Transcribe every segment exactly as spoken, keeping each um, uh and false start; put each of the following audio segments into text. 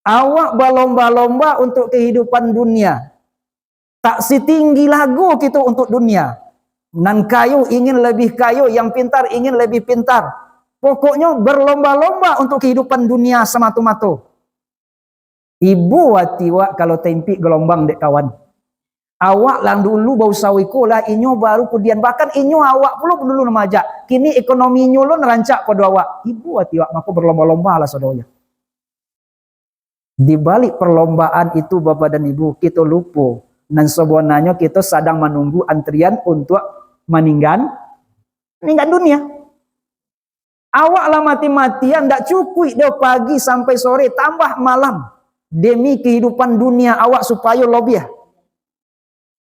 Awak balomba-lomba untuk kehidupan dunia. Tak setinggi lagu kito untuk dunia. Nan kayo ingin lebih kayo, yang pintar ingin lebih pintar. Pokoknyo berlomba-lomba untuk kehidupan dunia samato-mato. Ibo ati wak kalau taimpik galombang dek kawan. Awak lah dulu bausaho iko lah, inyo baru kudian. Bahkan inyo awak pulo dulu nan maajak. Kini ekonomi inyo lo nan rancak pado awak. Ibo ati wak, mako berlomba-lomba lah sadonyo. Di balik perlombaan itu, Bapak dan Ibu, kito lupo. Nan sabananyo kito sadang manunggu antrian untuak maninggan, maninggan dunia. Awak lah mati-matian, ndak cukuik doh pagi sampai sore, tambah malam. Demi kehidupan dunia awak supayo lobiah.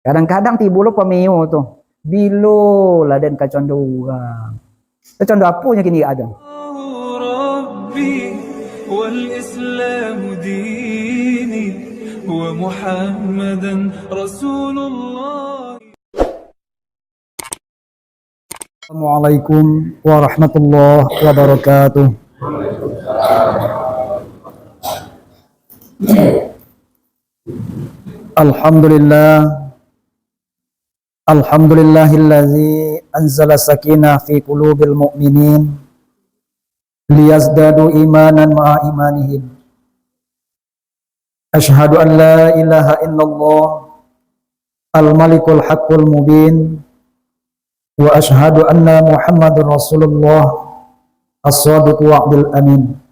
Kadang-kadang tibo lo pameo tu. Bilo lah den kacondo urang. Kacondo apo nyo kini ado? Rabbi wal Islamu dini wa Muhammadan Rasulullah. Assalamualaikum warahmatullahi wabarakatuh. Alhamdulillah. Alhamdulillahillazi anzala sakinah fi qulubil mu'minin liyazdadu imanan ma'a imanihim. Asyhadu an la ilaha illallah al-malikul haqqul mubin, wa asyhadu anna Muhammadur Rasulullah as-sadiqul wa'dil amin.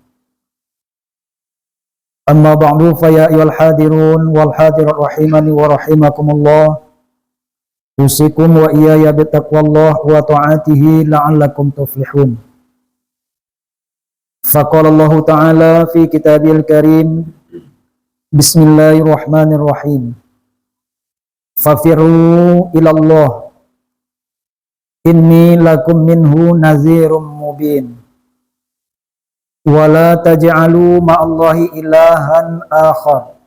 Amma ba'du, fa ya ayyuhal hadirun wal hadirat rahimani wa rahimakumullah. Usikum wa iyaya bitaqwallah wa ta'atihi la'allakum tuflihun. Faqala Allahu ta'ala fi kitabihil karim, Bismillahirrahmanirrahim. Fafirru ilallah. Inni lakum minhu nazirum mubin. Wa la taj'alu ma'allahi ilahan akhar.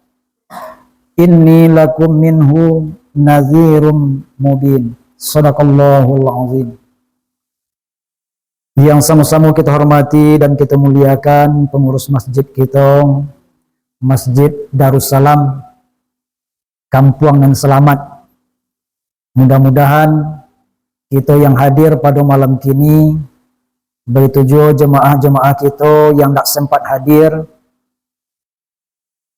Inni lakum minhu nazirum mubin. Sadaqallahul azim. Yang samo-samo kita hormati dan kita muliakan pengurus masjid kita, Masjid Darussalam, Kampuang nan Salamat. Mudah-mudahan kita yang hadir pada malam kini, begitu juga jemaah-jemaah kita yang tak sempat hadir,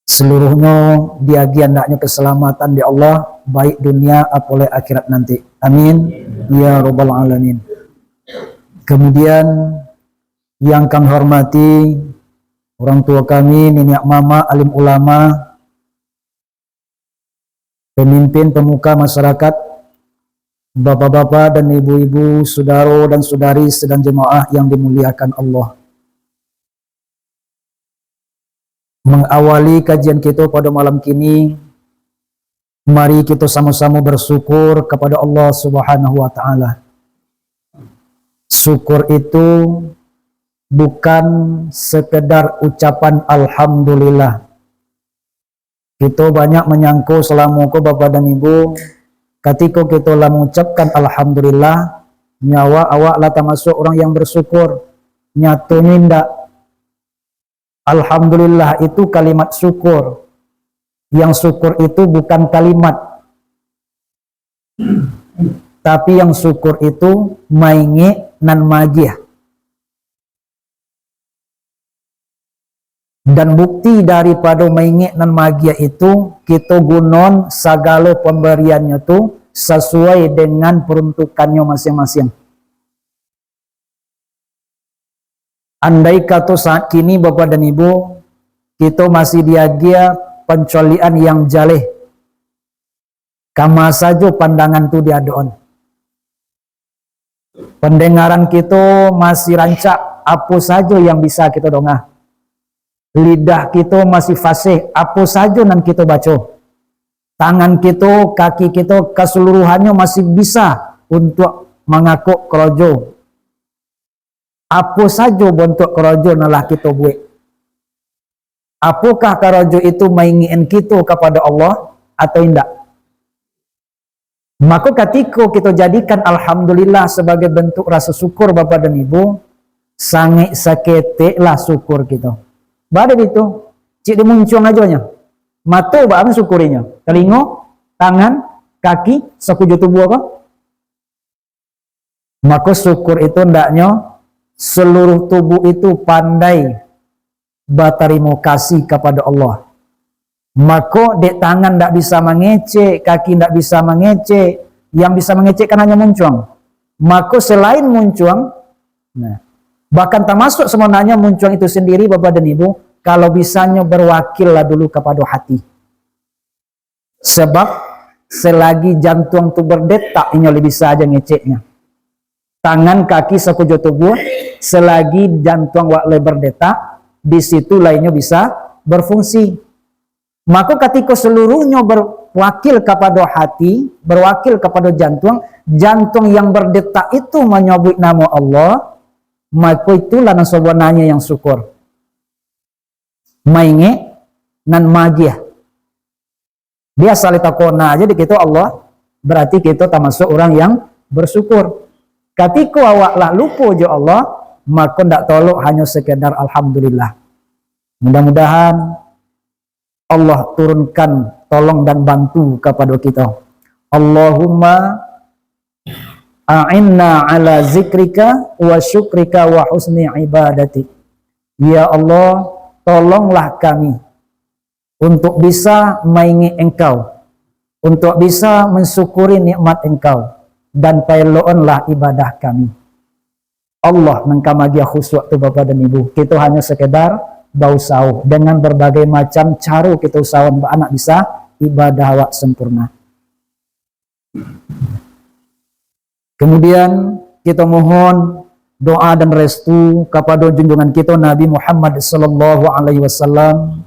seluruhnyo diagiah andaknyo keselamatan di Allah, baik dunia apolai akhirat nanti. Amin. Ya Rabbal Alamin. Kemudian, yang kami hormati, orang tua kami, niniak mamak, alim ulama, pemimpin pemuka masyarakat, bapak-bapak dan ibu-ibu, sudaro dan sudari sidang jemaah yang dimuliakan Allah. Mengawali kajian kita pada malam kini, mari kita sama-sama bersyukur kepada Allah Subhanahu wa Ta'ala. Syukur itu bukan sekedar ucapan alhamdulillah. Kito banyak manyangko salamo ko, Bapak dan Ibu, katiko kito lah mangucapkan alhamdulillah, nyo awak lah tamasuak urang yang bersyukur. Nyatonyo indak. Alhamdulillah itu kalimat syukur. Yang syukur itu bukan kalimat. Tapi yang syukur itu maingek nan magiah. Dan bukti daripado maingek nan magiah itu, kito gunoan sagalo pambariannyo tu sasuai dengan peruntukannyo masing-masing. Andai kato saat kini, Bapak dan Ibu, kito masih diagiah pancaliakan yang jaleh, kama sajo pandangan tu diadokan. Pandangaran kito masih rancak, apo sajo yang bisa kito donga. Lidah kito masih fasih, apo sajo nan kito baco. Tangan kito, kaki kito, kasaluruhannyo masih bisa untuak mangakok karajo. Apo sajo bantuak karajo nan lah kito buek. Apokah karajo itu maingekan kito kapado Allah atau indak? Mako, katiko kito jadikan alhamdulillah sabagai bantuak raso syukur, Bapak dan Ibu, sangek saketeklah syukur kito. Bada itu, Cik di muncuang ajo nyo. Mato baa mansyukurinyo? Talingo, tangan, kaki, sakujo tubuah ko? Mako syukur itu hendaknyo seluruh tubuh itu pandai batarimo kasih kapado Allah. Mako, dek tangan ndak bisa mangecek, kaki ndak bisa mangecek, yang bisa mangecek kan hanyo muncuang. Mako, selain muncuang, nah, bahkan tamasuak sabananyo muncuang itu sendiri, Bapak dan Ibu, kalau bisanyo berwakil lah dulu kapado hati. Sebab selagi jantuang tu berdetak, inyo lai bisa aja ngeceknyo. Tangan, kaki, sakujo tubuah, selagi jantuang wak lai berdetak, di situ lah inyo bisa berfungsi. Mako, katiko seluruhnyo berwakil kapado hati, berwakil kapado jantuang, jantuang yang berdetak itu manyabuik namo Allah, mako itulah nan sabananyo yang syukur. Maingek nan magiah. Biasa lai takona aja di kito Allah, berarti kito tamasuak urang yang bersyukur. Katiko awak lah lupo jo Allah, mako ndak tolok hanyo sekedar alhamdulillah. Mudah-mudahan Allah turunkan tolong dan bantu kapado kito. Allahumma a'inna ala zikrika wa syukrika wa husni ibadatik. Ya Allah, tolonglah kami untuk bisa maingek Engkau, untuk bisa mansyukuri nikmat Engkau, dan paelok-anlah ibadah kami. Allah nan ka magiah khusyuk tu, Bapak dan Ibu. Kito hanyo sekedar bausaho dengan berbagai macam caro kito usahoan baa nak bisa ibadah awak sempurna. Kemudian, kito mohon doa dan restu kapado junjungan kito Nabi Muhammad sallallahu alaihi wasallam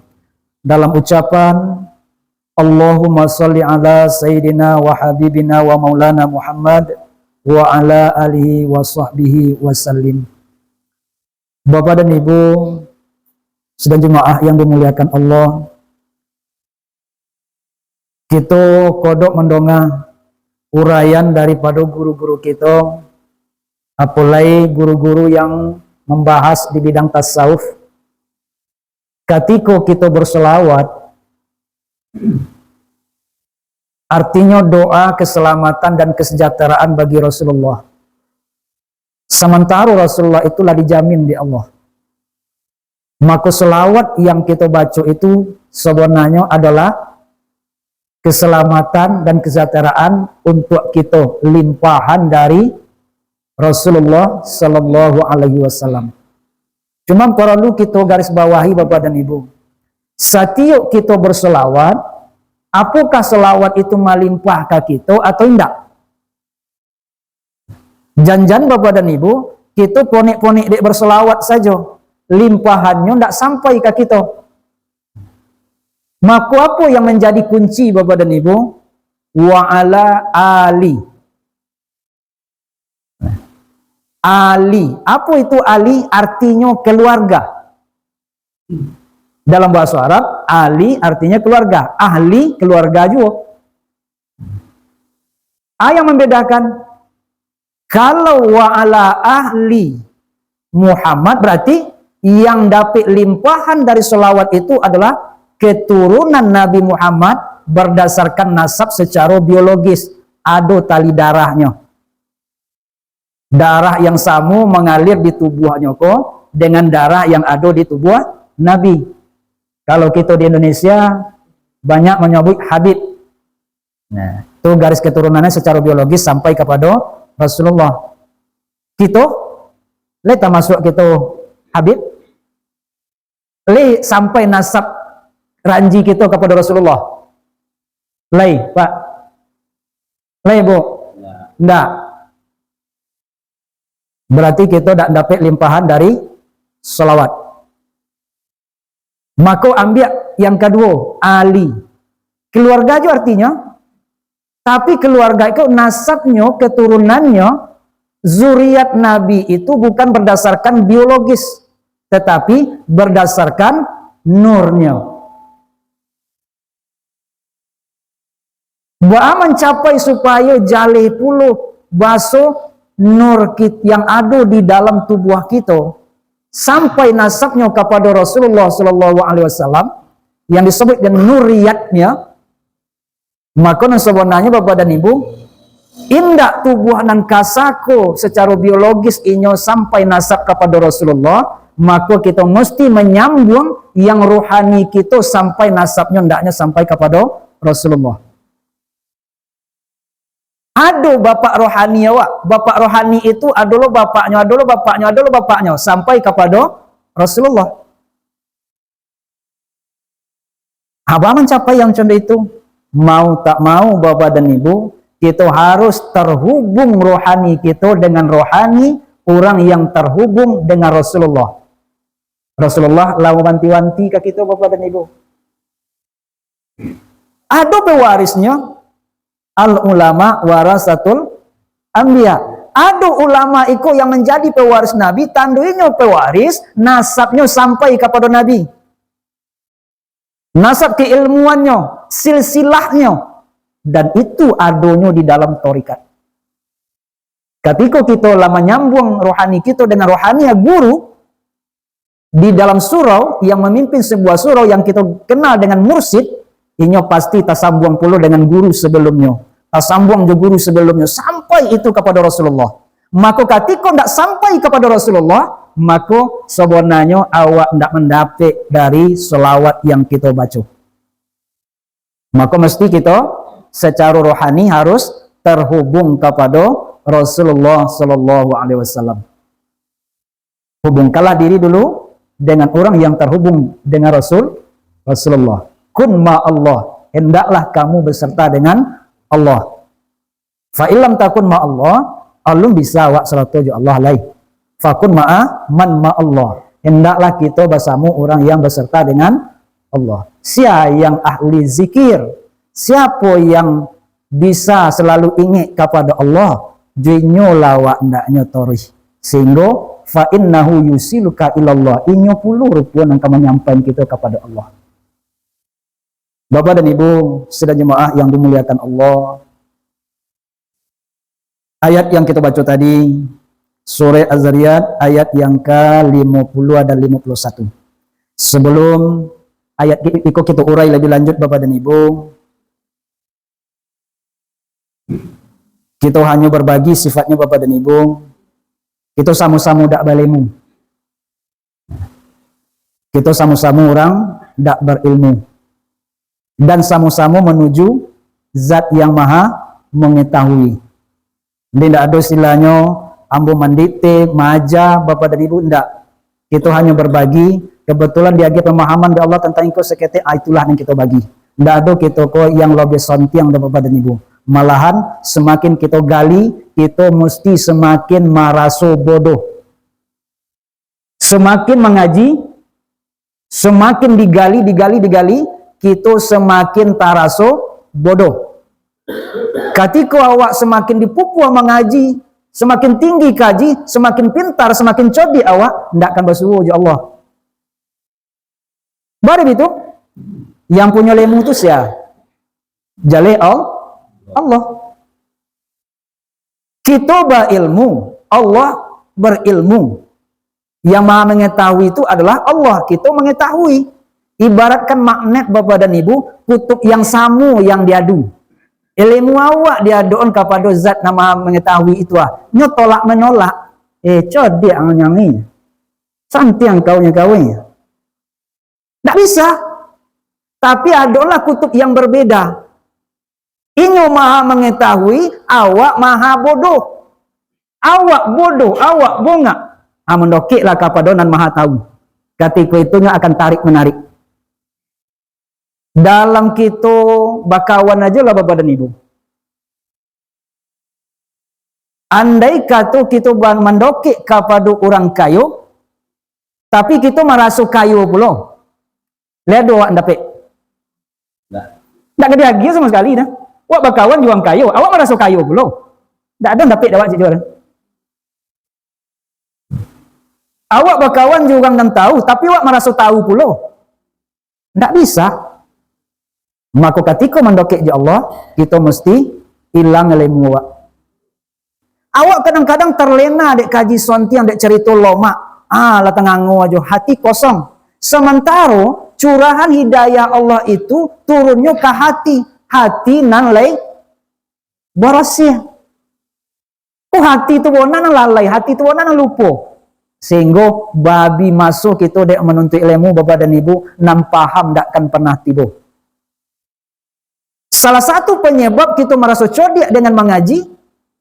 dalam ucapan, "Allahumma shalli ala sayyidina wa habibina wa maulana Muhammad wa ala alihi wa sahbihi wa sallim." Bapak dan Ibu, sidang jemaah yang dimuliakan Allah, kito kodok mandonga uraian daripado guru-guru kito, apolai guru-guru yang mambahas di bidang tasawuf. Katiko kito bersolawat, artinyo doa keselamatan dan kesejahteraan bagi Rasulullah. Samantaro Rasulullah itu lah dijamin di Allah. Mako, selawat yang kito baco itu sabananyo adalah keselamatan dan kesejahteraan untuk kito, limpahan dari Rasulullah sallallahu alaihi wasallam. Cuman paralu kito garis bawahi, Bapak dan Ibu. Satiok kito bersolawat, apokah solawat itu malimpah ka kito atau indak? Jan-jan, Bapak dan Ibu, kito ponek-ponek dek bersolawat sajo, limpahannyo ndak sampai ka kito. Mako, apo yang manjadi kunci, Bapak dan Ibu? Wa ala ali. Ali. Apo itu ali? Artinyo keluarga. Dalam bahasa Arab, ali artinya keluarga. Ahli, keluarga juo. A yang membedakan. Kalau wa ala ahli Muhammad, berarti yang dapek limpahan dari solawat itu adalah keturunan Nabi Muhammad berdasarkan nasab secara biologis. Ado tali darahnyo. Darah yang samo mangalir di tubuahnyo ko dengan darah yang ado di tubuah Nabi. Kalau kito di Indonesia, banyak manyabuik Habib. Nah, tu garis keturunannya secara biologis sampai kapado Rasulullah. Kito, lai tamasuak kito Habib? Lai sampai nasab ranji kito kapado Rasulullah? Lai, Pak? Lai, Bu? Ndak. Berarti kito dak dapek limpahan dari salawat. Mako, ambiak yang kaduo, ali. Keluarga jo artinyo, tapi keluarga itu nasabnyo, keturunannyo, zuriat Nabi itu bukan berdasarkan biologis, tetapi berdasarkan nurnyo. Baa mancapai supayo jaleh pulo baso nur kit-, yang ado di dalam tubuah kito, sampai nasabnyo kapado Rasulullah sallallahu alaihi wasallam, yang disebut dengan nuriyatnya, mako nan sabananyo, Bapak dan Ibu, indak tubuah nan kasa ko secara biologis inyo sampai nasab kapado Rasulullah, mako kito musti manyambuang yang rohani kito sampai nasabnyo ndaknyo sampai kapado Rasulullah. Ado bapak rohani awak. Bapak rohani itu ado lo bapaknyo, ado lo bapaknyo, ado lo bapaknyo, sampai kapado Rasulullah. Abah mancapai yang contoh itu. Mau tak mau, Bapak dan Ibu, kito harus terhubung rohani kito dengan rohani urang yang terhubung dengan Rasulullah. Rasulullah lah mawanti-wanti ka kito, Bapak dan Ibu. Ado pewarisnyo, al ulama warasatul anbiya. Ado ulama iko yang manjadi pewaris Nabi, tando inyo pewaris, nasabnyo sampai kapado Nabi. Nasab keilmuannyo, silsilahnyo, dan itu adonyo di dalam tarekat. Katiko kito lah manyambuang rohani kito dengan rohani guru, di dalam surau, yang mamimpin sebuah surau yang kito kenal dengan mursyid, inyo pasti tasambuang pulo dengan guru sebelumnyo, tasambuang jo guru sebelumnyo, sampai itu kapado Rasulullah. Mako, katiko ndak sampai kapado Rasulullah, mako, sabananyo awak ndak mandapek dari salawat yang kito baco. Mako, mesti kito sacaro rohani harus terhubung kapado Rasulullah sallallahu alaihi wasallam. Hubungkanlah diri dulu dengan urang yang terhubung dengan Rasul, Rasulullah. Kun ma Allah, hendaklah kamu beserta dengan Allah. Fa illam takun ma Allah, alun bisa awak sarato jo Allah lai. Fakun ma'a man ma Allah. Hendaklah kito basamo urang yang beserta dengan Allah. Sia yang ahli zikir? Siapo yang bisa salalu ingek kapado Allah? Jo inyo lah awak andaknyo taruih. Sehinggo, fa innahu yusiluka ilallah. Inyo pulo rupo nan ka manyampaian kito kapado Allah. Bapak dan Ibu, sidang jemaah yang dimuliakan Allah, ayat yang kita baca tadi, Surah Az-Zariyat, ayat yang ka lima puluh dan lima puluh satu. Sebelum ayat i-, iko kita urai lebih lanjut, Bapak dan Ibu, kita hanya berbagi sifatnya, Bapak dan Ibu, kita sama-sama dak berilmu. Kita sama-sama orang dak berilmu. Dan samo-samo manuju Zat yang Maha Mangetahui. Jadi, ndak ado istilahnyo ambo mandikte, maaja, Bapak dan Ibu, ndak. Kito hanyo berbagi, kebetulan diagiah pemahaman dek Allah tentang iko saketek, ah, itulah yang kito bagi. Ndak ado kito ko yang lobih sontiang dari Bapak dan Ibu. Malahan, semakin kito gali, kito musti semakin maraso bodoh. Semakin mangaji, semakin digali, digali, digali, kito semakin taraso bodoh. Katiko awak semakin dipupuah mangaji, semakin tinggi kaji, semakin pintar, semakin codiak awak, ndak akan basuo jo Allah. Baru itu, yang punyo ilmu tu sia? Jaleh Al-, Allah. Kito berilmu, Allah berilmu. Yang Maha Mengetahui itu adalah Allah. Kito mengetahui. Ibaratkan magnet, Bapak dan Ibu, kutub yang samo yang diadu. Ilmu awak diadokan kapado Zat nan Maha Mengetahui itu, ah. Nyo tolak menolak. Eh, codiak ang nyangi. Santiang kau nyo kawin. Ndak bisa. Tapi adolah kutub yang berbeda. Inyo Maha Mengetahui, awak maha bodoh. Awak bodoh, awak bongak. Ah, mandokeklah kapado Nan Maha Tahu. Katiko itu nyo akan tarik menarik. Dalam kito bakawan ajo lah, Bapak dan Ibu. Andai kato kito ba-, mandokek kapado urang kayo, tapi kito maraso kayo pulo, lai ado awak dapek. Ndak. Ndak ka diagiah samo sakali dah. Awak bakawan jo urang kayo, awak maraso kayo pulo. Ndak ado dapek dek awak, ciek juo dah. Awak bakawan jo urang nan tahu, tapi awak maraso tahu pulo. Ndak bisa. Mako, katiko mandokek jo Allah, kito musti ilang ilmu awak. Awak kadang-kadang terlena dek kaji sontiang, dek carito lomak. Ah, lah tangango ajo, hati kosong. Samantaro, Curahan hidayah Allah itu turunnyo ka hati, hati nan lai barasiah. Ko hati tu bona nan lalai, hati tu bona nan lupo. Sehinggo babi maso kito dek manuntuik ilmu, Bapak dan Ibu, nan paham dak akan pernah tibo. Salah satu penyebab kito maraso codiak dengan mangaji,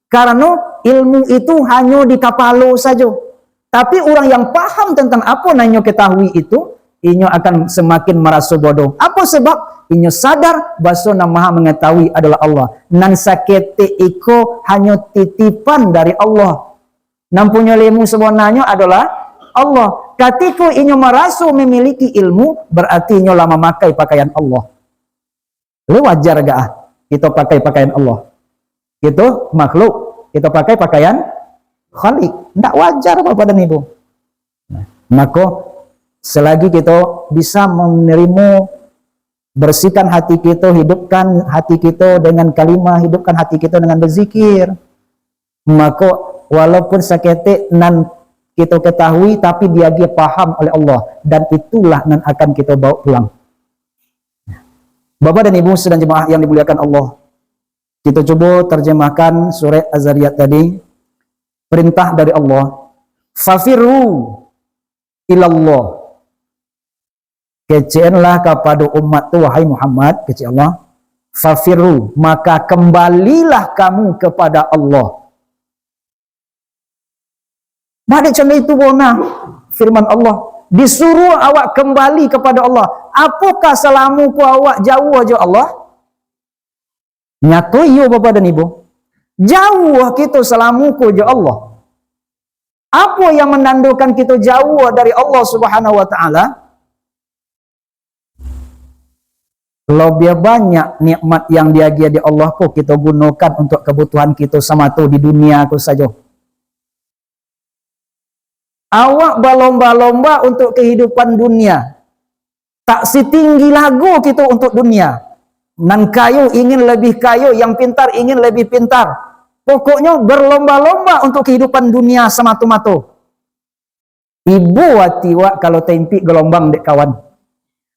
karano ilmu itu hanyo di kapalo sajo. Tapi urang yang paham tentang apo nan inyo ketahui itu, inyo akan semakin maraso bodoh. Apo sebab? Inyo sadar baso nan maha mangetahui adolah Allah. Nan saketek iko hanyo titipan dari Allah. Nan punyo ilmu sabananyo adolah Allah. Katiko inyo maraso mamiliki ilmu, barati inyo lah mamakai pakaian Allah. Lai wajar gak ah kito pakai pakaian Allah? Kito makhluk, kito pakai pakaian Khalik. Ndak wajar, Bapak dan Ibu. Nah, mako, selagi kito bisa menerima, bersihkan hati kito, hidupkan hati kito dengan kalimah, hidupkan hati kito dengan berzikir, mako, walaupun saketek nan kito ketahui, tapi diagiah paham oleh Allah, dan itulah nan akan kito bawa pulang. Bapak dan Ibu sidang jemaah yang dimuliakan Allah, kito cubo terjemahkan surat Az-Zariyat tadi, perintah dari Allah, "Fafirru ilallah." Keceklah kapado umat tu, wahai Muhammad, kecek Allah, "Fafirru," maka kembalilah kamu kepada Allah. Bak dek cando itu bona firman Allah, disuruah awak kembali kepada Allah. Apokah salamo ko awak jauah jo Allah? Nyato iyo, Bapak dan Ibu. Jauah kito salamo ko jo Allah. Apo yang manandokan kito jauah dari Allah Subhanahu wa Ta'ala? Labiah banyak nikmat yang diagiah di Allah ko kito gunokan untuk kabutuhan kito samato di dunia ko sajo. Awak balomba-lomba untuk kahidupan dunia. Tak sitinggi lagu kito untuk dunia. Nan kayo ingin lebih kayo, yang pintar ingin lebih pintar. Pokoknyo berlomba-lomba untuk kahidupan dunia samato-mato. Ibo ati wak kalau taimpik galombang dek kawan.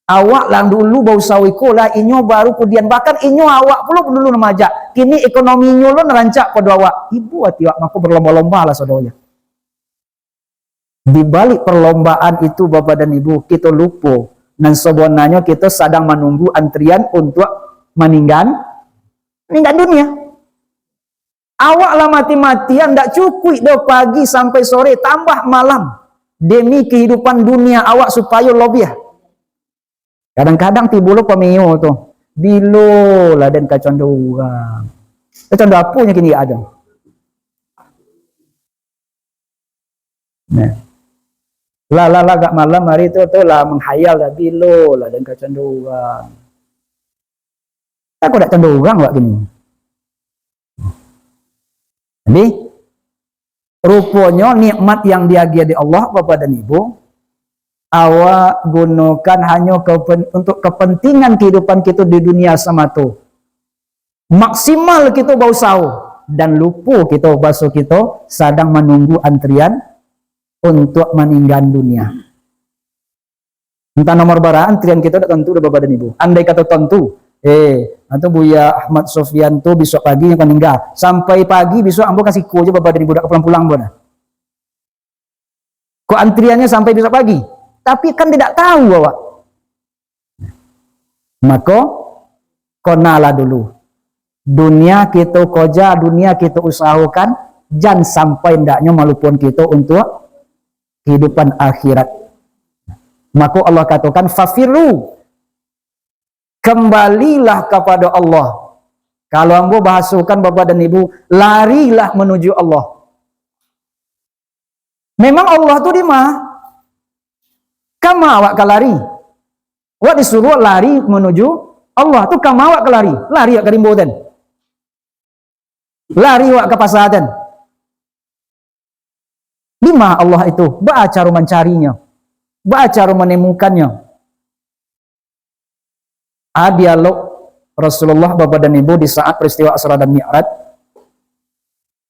Awak lah dulu bausaho iko lah, inyo baru kudian. Bahkan inyo awak pulo dulu nan maajak. Kini ekonomi inyo lo nan rancak pado awak. Ibo ati wak, mako berlomba-lomba lah saudayo. Di balik perlombaan itu, Bapak dan Ibu, kito lupo. Nan sabananyo kito sadang manunggu antrian untuk maninggan, maninggan dunia. Awak lah mati-matian, ndak cukuik doh pagi sampai sore, tambah malam. Demi kehidupan dunia awak supayo lobiah. Kadang-kadang tibo lo pamio tu. Bilo lah den ka condo urang. Ka condo apo nyo kini ajo? Nah. Lah, lah, lah, agak malam hari tu, tu lah menghayal dah. Bilo lah den ka condo urang. Aku dak condo urang awak kini. Jadi, ruponyo nikmat yang diagiah di Allah, Bapak dan Ibu, awak gunokan hanyo kepen-, untuk kepentingan kehidupan kito di dunia samato. Maksimal kito bausaho, dan lupo kito, baso kito sadang manunggu antrian untuk maninggan dunia. Entah nomor bara antrian kito, dak tantu doh, Bapak dan Ibu. Andai kato tantu, eh, atau Buya Ahmad Sofyan tu besok pagi yang maninggal. Sampai pagi besok ambo ka siko je, Bapak dan Ibu, dak ka pulang-pulang pun. Kok antriannya sampai besok pagi? Tapi kan tidak tahu awak. Mako, konalah dulu. Dunia kito koja, dunia kito usahokan, jan sampai ndaknyo malupoan kito untuk kehidupan akhirat. Mako Allah katokan, "Fafirru." Kambalilah kapada Allah. Kalau ambo bahasokan, Bapak dan Ibu, larilah manuju Allah. Memang Allah tu di ma? Kama awak ka lari? Awak disuruah lari manuju Allah tu, kama awak ka lari? Lari awak ka rimbo ten? Lari awak ka pasa ten? Di ma Allah itu? Baa caro mancarinyo? Baa caro manemukannyo? A, dialog Rasulullah, Bapak dan Ibu, di saat peristiwa Isra dan Mi'raj.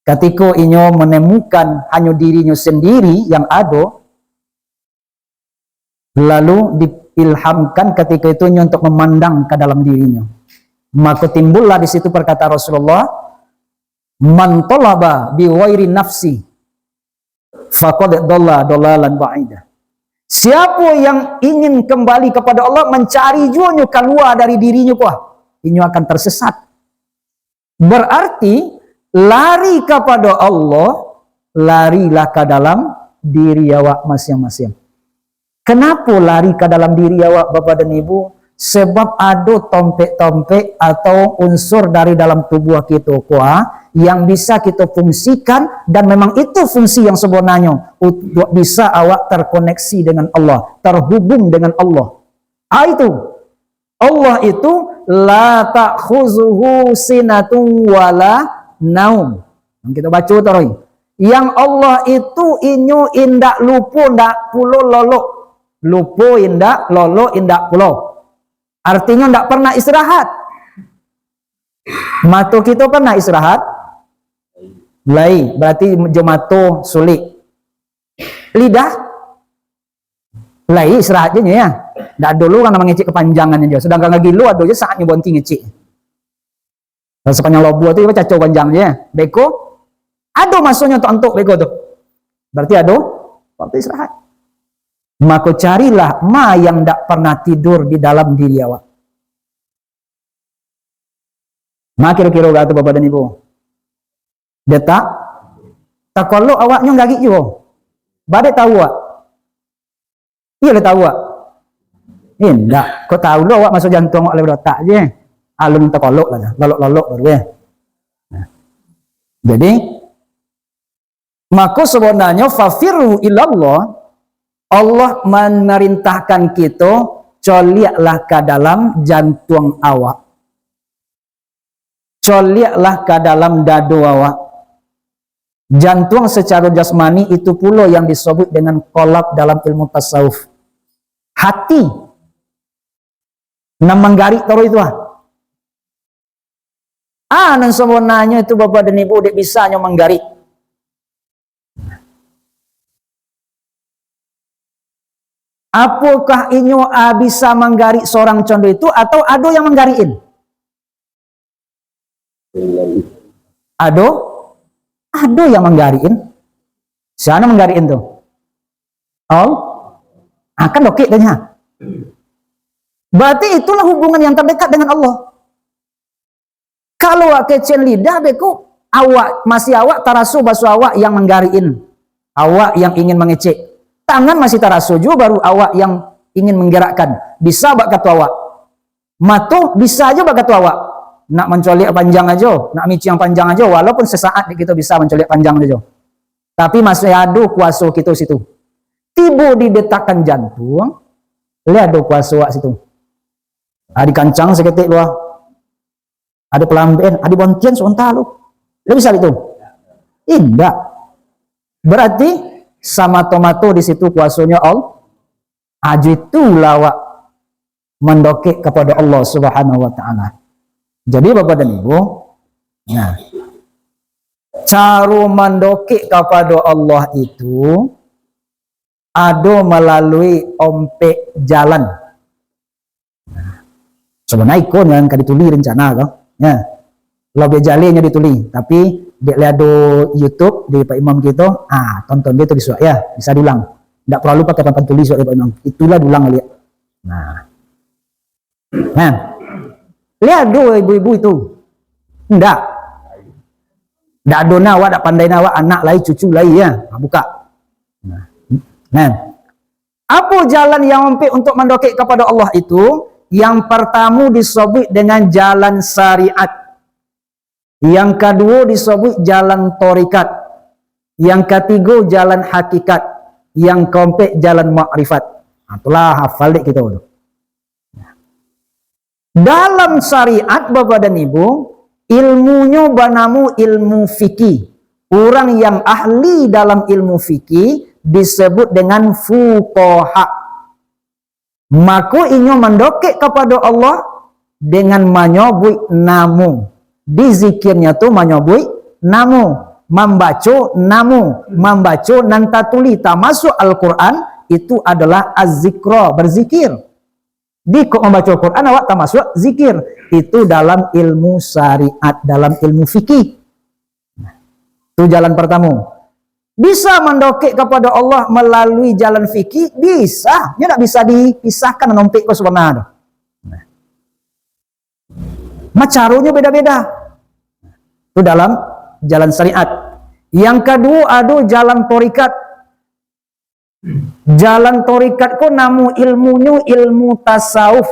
Katiko inyo manemukan hanyo dirinyo sendiri yang ado, Lalu diilhamkan ketika itu inyo untuk memandang ke dalam dirinyo. Maka timbullah di situ perkataan Rasulullah, "Man talaba bi ghairi nafsi, faqad dhalla dhalalan ba'ida." Siapa yang ingin kembali kepada Allah, mencari juo nyo kaluar dari dirinyo ko, inyo akan tersesat. Berarti, lari kepada Allah, larilah ke dalam diri awak masing-masing. Kenapa lari ke dalam diri awak, Bapak dan Ibu? Sebab ado tompek-tompek atau unsur dari dalam tubuh kita ko, yang bisa kita fungsikan, dan memang itu fungsi yang sebenarnya, untuk bisa awak terkoneksi dengan Allah, terhubung dengan Allah. Ah, itu. Allah itu la ta'khuzuhu sinatun wala naum. Yang kita baca taruih. Yang Allah itu inyo indak lupo, indak pulo lolok. Lupo indak, lolok indak pulo. Artinya indak pernah istirahat. Mato kita pernah istirahat? Lai, berarti jo mato sulik. Lidah? Lai istirahat je nyo, ya. Ndak ado lo urang nan mangecek kapanjangan nyo. Sedangkan gilo ado je saatnyo bonti ngecek. Dan sepanjang lobuah tu, dia cacau panjang je, ya. Beko, ado masonyo tok antuk beko tu. Berarti ado waktu istirahat. Mako carilah ma yang ndak pernah tidur di dalam diri awak. Ma kiro-kiro gak tu, Bapak dan Ibu? Detak, takolok awaknyo garik juo. Badek tahu awak? Iyo lah tahu awak. Indak. Kok tahu lo awak maso jantuang awak lai barotak je. Alun takolok lah dah. Lolok-lolok baru, ya. Nah. Jadi, mako sebenarnyo fafirru ilallah, Allah memerintahkan kita, coliaklah ka dalam jantuang awak. Coliaklah ka dalam dado awak. Jantuang secara jasmani itu pulo yang disebut dengan qalb dalam ilmu tasawuf. Hati. Nan manggarik taruih itu, ah. Ah, nan sebenarnyo itu, Bapak dan Ibu, dek bisa nyo manggarik. Apokah inyo, ah, bisa manggarik sorang condo itu, atau ado yang manggarikin? Ado? Ado yang manggarikin. Sia nan manggarikin tu? Al-, ah, kan dokek tanya. Berarti itulah hubungan yang terdekat dengan Allah. Kalau awak kecek lidah, beko, awak, masih awak taraso baso awak yang manggarikin, awak yang ingin mangecek. Tangan masih taraso juo, baru awak yang ingin manggerakkan. Bisa bak kato awak. Mato bisa ajo bak kato awak. Nak mancoliak panjang ajo, nak miciang panjang ajo, walaupun sesaat dek kito bisa mancoliak panjang ajo. Tapi masih ado kuaso kito situ. Tibo di detakan jantuang, lai ado kuaso awak situ. Ah, dikancang saketek luah. Ado palambikan, ado bontian sabanta lo. Lai bisa itu? Indak. Berarti samato-mato di situ kuasonyo Allah. Ajo itulah awak mandokek kapado Allah Subhanahu wa Ta'ala. Jadi, Bapak dan Ibu, nah, caro mandokek kapado Allah itu ado malalui ompek jalan. Sabananyo iko nan ka dituli rencana ko. Ya. Labiah jaleh nyo dituli, tapi dek lai ado YouTube di Pak Imam kito, ah, tonton je tu bisuak, ya, bisa diulang. Ndak paralu pakai papan tulis suak dari Pak Imam. Itulah diulang baliak. Nah. Nah. Lai ado ibu-ibu itu. Ndak. Ndak ado nah awak, ndak pandai nah awak, anak lai, cucu lai, ya. Nah, buka. Nah. Nah. Apo jalan yang ompek untuk mandokek kapado Allah itu? Yang partamo disobuik dengan jalan syariat. Yang kaduo disobuik jalan tarikat. Yang katigo jalan hakikat. Yang kaompek jalan makrifat. Nah, itulah hafal dek kito tu. Dalam syariat, Bapak dan Ibu, ilmunyo banamo ilmu fikih. Urang yang ahli dalam ilmu fikih disebut dengan fuqaha. Mako, inyo mandokek kapado Allah dengan manyobuik namo. Di zikirnyo tu manyobuik namo, mambaco namo, mambaco nan tatulih, tamasuak Al-Quran, itu adalah az-zikra, berzikir. Di kok mambaco Quran, awak tamasuak zikir. Itu dalam ilmu syariat, dalam ilmu fikih. Nah, tu jalan pertama. Bisa mandokek kepada Allah melalui jalan fikih, bisa. Nyo ndak bisa dipisahkan nan ompek ko sabana tu. Nah. Ma caronyo beda-beda. Tu dalam jalan syariat. Yang kaduo, ado jalan tarikat. Jalan tarikat ko namo ilmunyo ilmu tasawuf.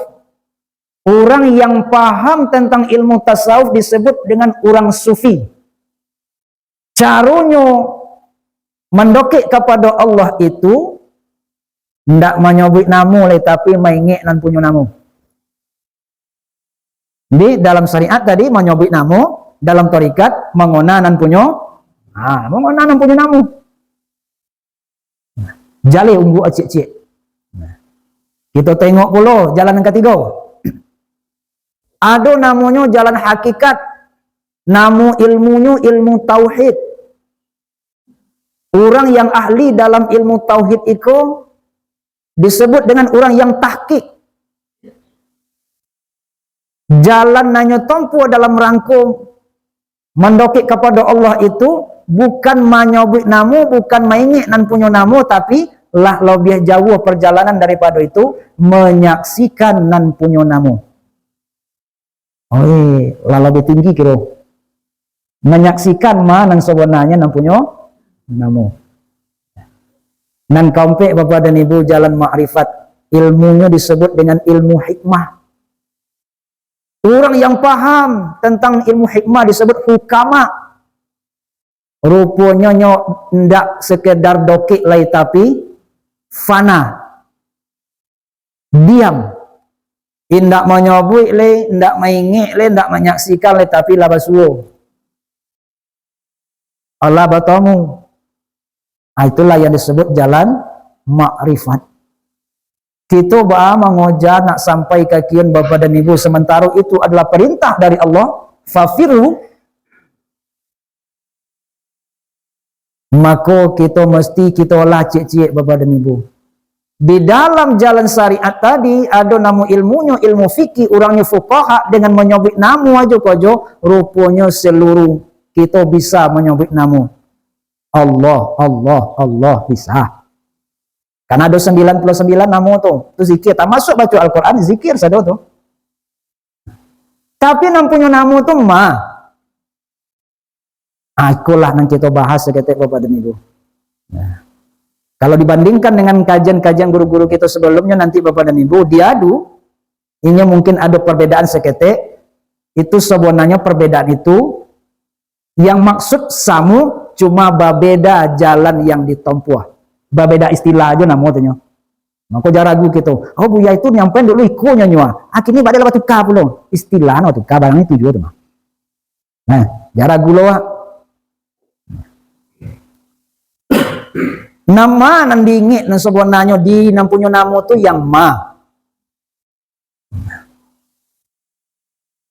Urang yang paham tentang ilmu tasawuf disebut dengan urang sufi. Caronyo mandokek kapado Allah itu, ndak manyobuik namo lai, tapi maingek nan punyo namo. Di dalam syariat tadi manyobuik namo, dalam tarikat mangona nan punyo, ha, mangona nan punyo namo. Jaleh unggu acik-cik. Nah, kito tengok pulo jalan yang katigo. Ado namonyo jalan hakikat. Namo ilmunyo ilmu tauhid. Urang yang ahli dalam ilmu tauhid iko disebut dengan urang yang tahqiq. Jalan nan nyo tompuah dalam rangko mandokek kapado Allah itu bukan manyobuik namo, bukan maingek nan punyo namo, tapi lah labiah jauah parjalanan daripado itu, manyaksikan nan punyo namo. Oi, lah labiah tinggi kiro. Manyaksikan ma nan sabananyo nan punyo namo. Nan kaompek, Bapak dan Ibu, jalan makrifat. Ilmunyo disebut dengan ilmu hikmah. Urang yang paham tentang ilmu hikmah disebut hukama. Ruponyo nyo ndak sekedar dokek lai, tapi fana. Diam. Indak manyobuik lai, indak maingek lai, indak manyaksikan lai, tapi lah basuo. Alah batamu. Ah, itulah yang disebut jalan makrifat. Kito baa mangoja nak sampai ka kian, Bapak dan Ibu, sementara itu adalah perintah dari Allah, fafirru, mako kito mesti kito lah ciek-ciek, Bapak dan Ibu. Di dalam jalan syariat tadi, ado namo ilmunyo, ilmu fikih, urangnyo fuqaha, dengan manyobuik namo ajo ko ajo, ruponyo seluruh kito bisa manyobuik namo. Allah, Allah, Allah, bisa. Karena ado sambilan puluah sambilan namo tu. Tu zikir, tamasuak baco Al-Quran, zikir sado tu. Tapi nan punyo namo tu ma. Ah, ikolah nan kito bahas saketek, Bapak dan Ibu. Nah, kalau dibandingkan dengan kajian-kajian guru-guru kito sebelumnyo nanti, Bapak dan Ibu, diadu, inyo mungkin ado perbedaan saketek. Itu sabananyo perbedaan itu yang maksud samo, cuma babeda jalan yang ditompuah. Babeda istilah ajo namo tu nyo. Mako jan ragu kito, "Oh, Buya itu nyampaian dulu iko nyo nyo, ah. Ah, kini bada lah batuka pulo." Istilah no batuka, barang itu juo tu mah. Nah, jan ragu lo, ah. Namo nan diingek nan sabananyo di nan punyo namo tu yang ma.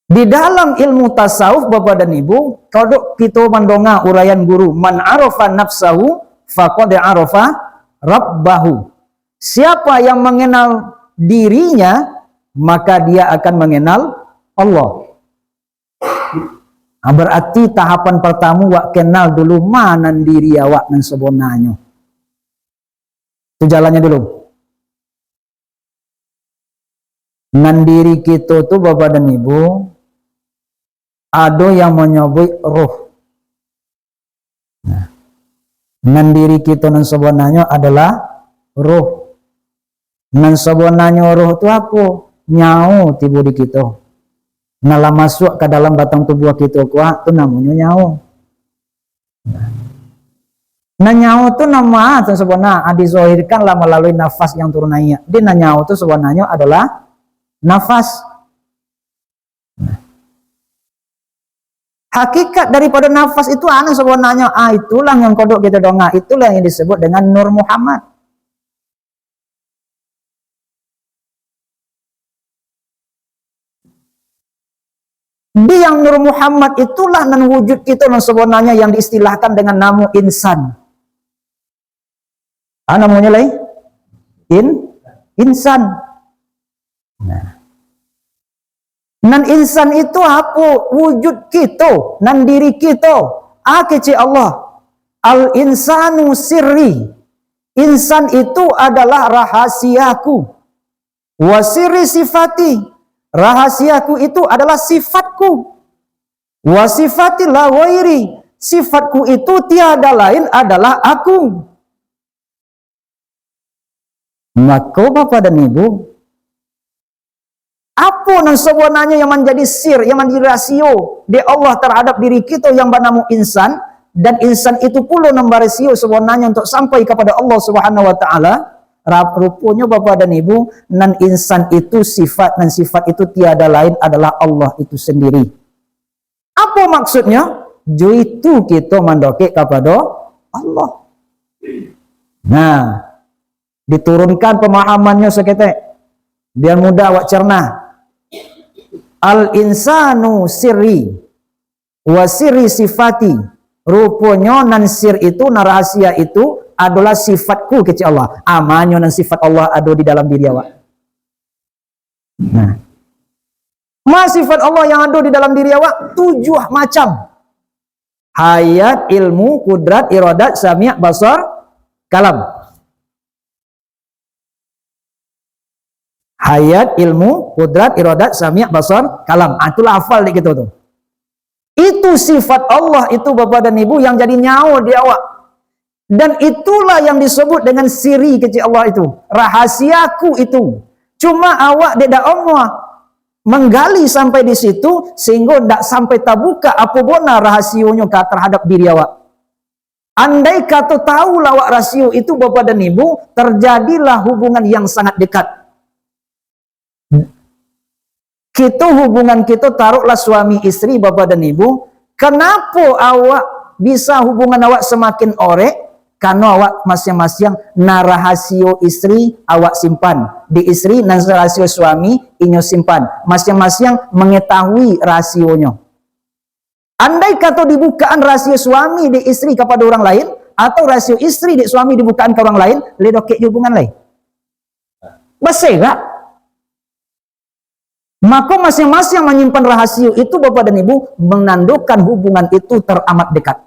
Di dalam ilmu tasawuf, Bapak dan Ibu, kodok kito mandonga uraian guru, "Man arafa nafsahu, faqad arafa rabbahu." Siapa yang mengenal dirinya, maka dia akan mengenal Allah. Ah, berarti tahapan pertama, wak kenal dulu ma nan diri awak nan sabananyo. Tu jalannyo dulu. Nan diri kito tu, Bapak dan Ibu, ado yang manyobuik roh. Nah, nan diri kito nan sabananyo adalah roh. Nan sabananyo roh tu apo? Nyawo tibo di kito. Nan lah masuak ka dalam batang tubuah kito ko, tu namonyo nyawo. Nah, nyawo tu namo a tu sabana, ah, dizahirkan lah malalui nafas yang turun naiak. Jadi, nan nyawo tu sabananyo adalah nafas. Nah, hakikat daripado nafas itu anu sabananyo, ah, itulah yang kodok kito donga, itulah yang disebut dengan Nur Muhammad. Di yang Nur Muhammad itulah nan wujud kito nan sabananyo yang diistilahkan dengan namo insan. Ah, namonyo lai? in-, insan. Nah. Nan insan itu apo? Wujud kito, nan diri kito. A kecek Allah, "Al-insanu sirri." Insan itu adalah rahasiaku. "Wa sirri sifati." Rahasiaku itu adalah sifatku. "Wa sifati la ghairi." Sifatku itu tiada lain adalah aku. Mako, Bapak dan Ibu, apo nan sabananyo yang manjadi sir, yang manjadi rasio di Allah tarhadap diri kito yang banamo insan, dan insan itu pulo nan barasio sabananyo untuk sampai kapado Allah Subhanahu wa Taala? Rap-, ruponyo, Bapak dan Ibu, nan insan itu sifat, nan sifat itu tiada lain adalah Allah itu sendiri. Apo maksudnyo? Jo itu kito mandokek kapado Allah. Nah, diturunkan pemahamannyo saketek, biar mudah awak cernah. "Al-insanu sirri, wa sirri sifati." Ruponyo nan sir itu, nan rahasia itu adolah sifatku, kecek Allah. Amanyo nan sifat Allah ado di dalam diri awak. Nah. Ma sifat Allah yang ado di dalam diri awak? Tujuah macam. Hayat, ilmu, kudrat, iradat, sami', basar, kalam. Hayat, ilmu, kudrat, iradat, sami', basar, kalam. Ah, itulah hafal dek kito tu. Itu sifat Allah itu, Bapak dan Ibu, yang jadi nyawo di awak. Dan itulah yang disebut dengan siri kecek Allah itu, rahasiaku itu. Cuma awak dek dak amuah manggali sampai di situ, sehinggo dak sampai tabuka apo bona rahasionyo ka terhadap diri awak. Andai kato tahulah awak rasio itu, Bapak dan Ibu, terjadilah hubungan yang sangat dekat. Kito, hubungan kito, taruhlah suami isteri, Bapak dan Ibu, kanapo awak bisa hubungan awak samakin orek? Karano awak masiang-masiang nan rahasio isteri awak simpan di isteri, nan rahasio suami inyo simpan. Masiang-masiang mangetahui rahasionyo. Andai kato dibukaan rasio suami dek isteri kapado urang lain, atau rasio isteri dek suami dibukaan ka urang lain, lai dokek jo hubungan lai. Baserak. Mako, masiang-masiang manyimpan rahasio itu, Bapak dan Ibu, manandokan hubungan itu teramat dekat.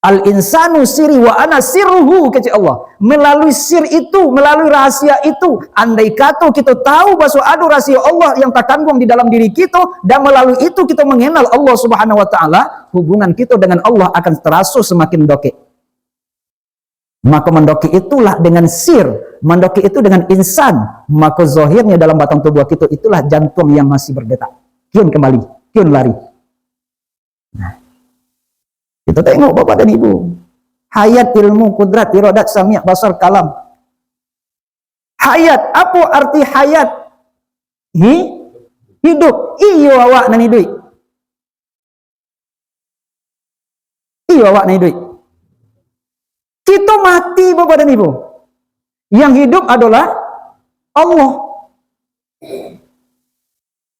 "Al-insanu siri wa ana sirruhu," kecek Allah. Melalui sir itu, melalui rahasia itu, andai kato kito tahu bahwa ado rahasia Allah yang takanduang di dalam diri kito, dan melalui itu kito mengenal Allah Subhanahu wa Ta'ala, hubungan kito dengan Allah akan teraso semakin dokek. Maka mandokek itulah dengan sir, mandokek itu dengan insan, maka zahirnya dalam batang tubuh kito itulah jantuang yang masih berdetak. Kian kembali, kian lari. Nah, kita tengok, Bapak dan Ibu. Hayat, ilmu, kudrat, iradat, sami', basar, kalam. Hayat, apo arti hayat? Hi-, hidup. Iyo, awak nan hiduik. Iyo, awak nan hiduik. Kito mati, Bapak dan Ibu. Yang hidup adolah Allah.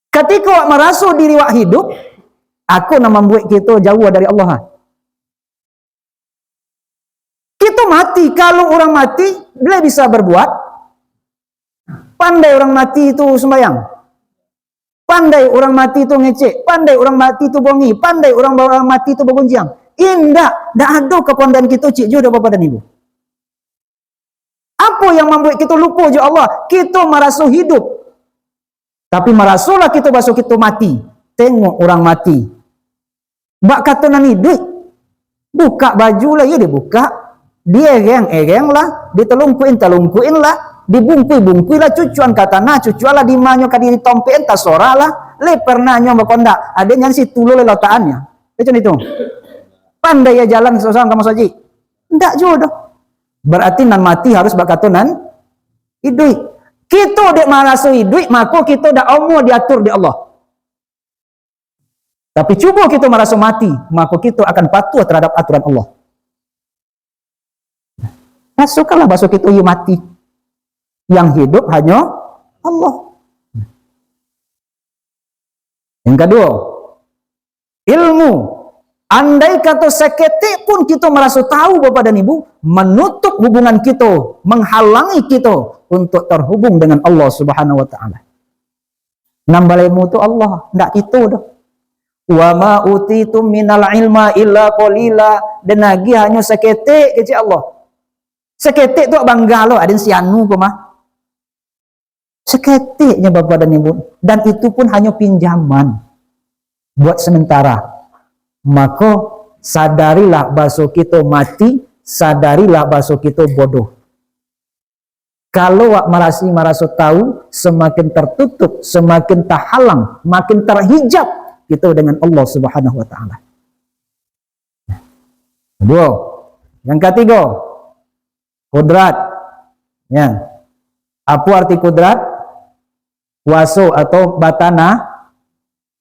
Katiko awak maraso diri awak hidup, ako nan mambuek kito jauah dari Allah, ha. Kito mati, kalau urang mati, lai bisa berbuat. Pandai urang mati tu sumbayang. Pandai urang mati tu ngecek. Pandai urang mati tu bongi. Pandai urang ba-, mati tu bagunjiang. Indak, ndak ado kapandaian kito cik juo doh, Bapak dan Ibu. Apo yang mambuek kito lupo jo Allah? Kito maraso hidup. Tapi marasolah kito baso kito mati. Tengok urang mati. Bak kato nan iduik. Bukak baju lah, iyo dibukak. Diereng-ereng lah. Ditelungkuin-telungkuin lah. Dibungkui-bungkui lah. Cucuan ka tanah, cucuan lah di ma nyo ka ditompek-an, tasorah lah. Lai pernah nyo bakondak. Ado nyan si tulul lelatakannyo. Macam itu. Pandai yo jalan sorang ka masajik. Ndak juo doh. Berarti nan mati harus bak kato nan iduik. Kito dek maraso iduik, mako kito dak amuah diatur dek Allah. Tapi cubo kito maraso mati, mako kito akan patuah terhadap aturan Allah. Rasokanlah baso kito, iyo mati. Yang hidup hanyo Allah. Yang kaduo, ilmu. Andai kato saketek pun kito maraso tahu, Bapak dan Ibu, manutup hubungan kito, manghalangi kito untuak tarhubung dengan Allah Subhanahu wa Ta'ala. Nan balemu tu Allah, ndak kito doh. "Wa ma utitum minal ilma illa qalila." Den agiah hanyo saketek, kecek Allah. Saketek tu bangga lo, aden si anu ko mah. Saketeknyo, Bapak dan Ibu. Dan itu pun hanyo pinjaman buat sementara. Mako, sadarilah baso kito mati, sadarilah baso kito bodoh. Kalau awak marasi maraso tahu, semakin tertutup, semakin tahalang, makin terhijab kito dengan Allah Subhanahu wa Ta'ala. Duo. Yang katigo, kudrat. Ya. Apo arti kudrat? Kuaso atau batanah.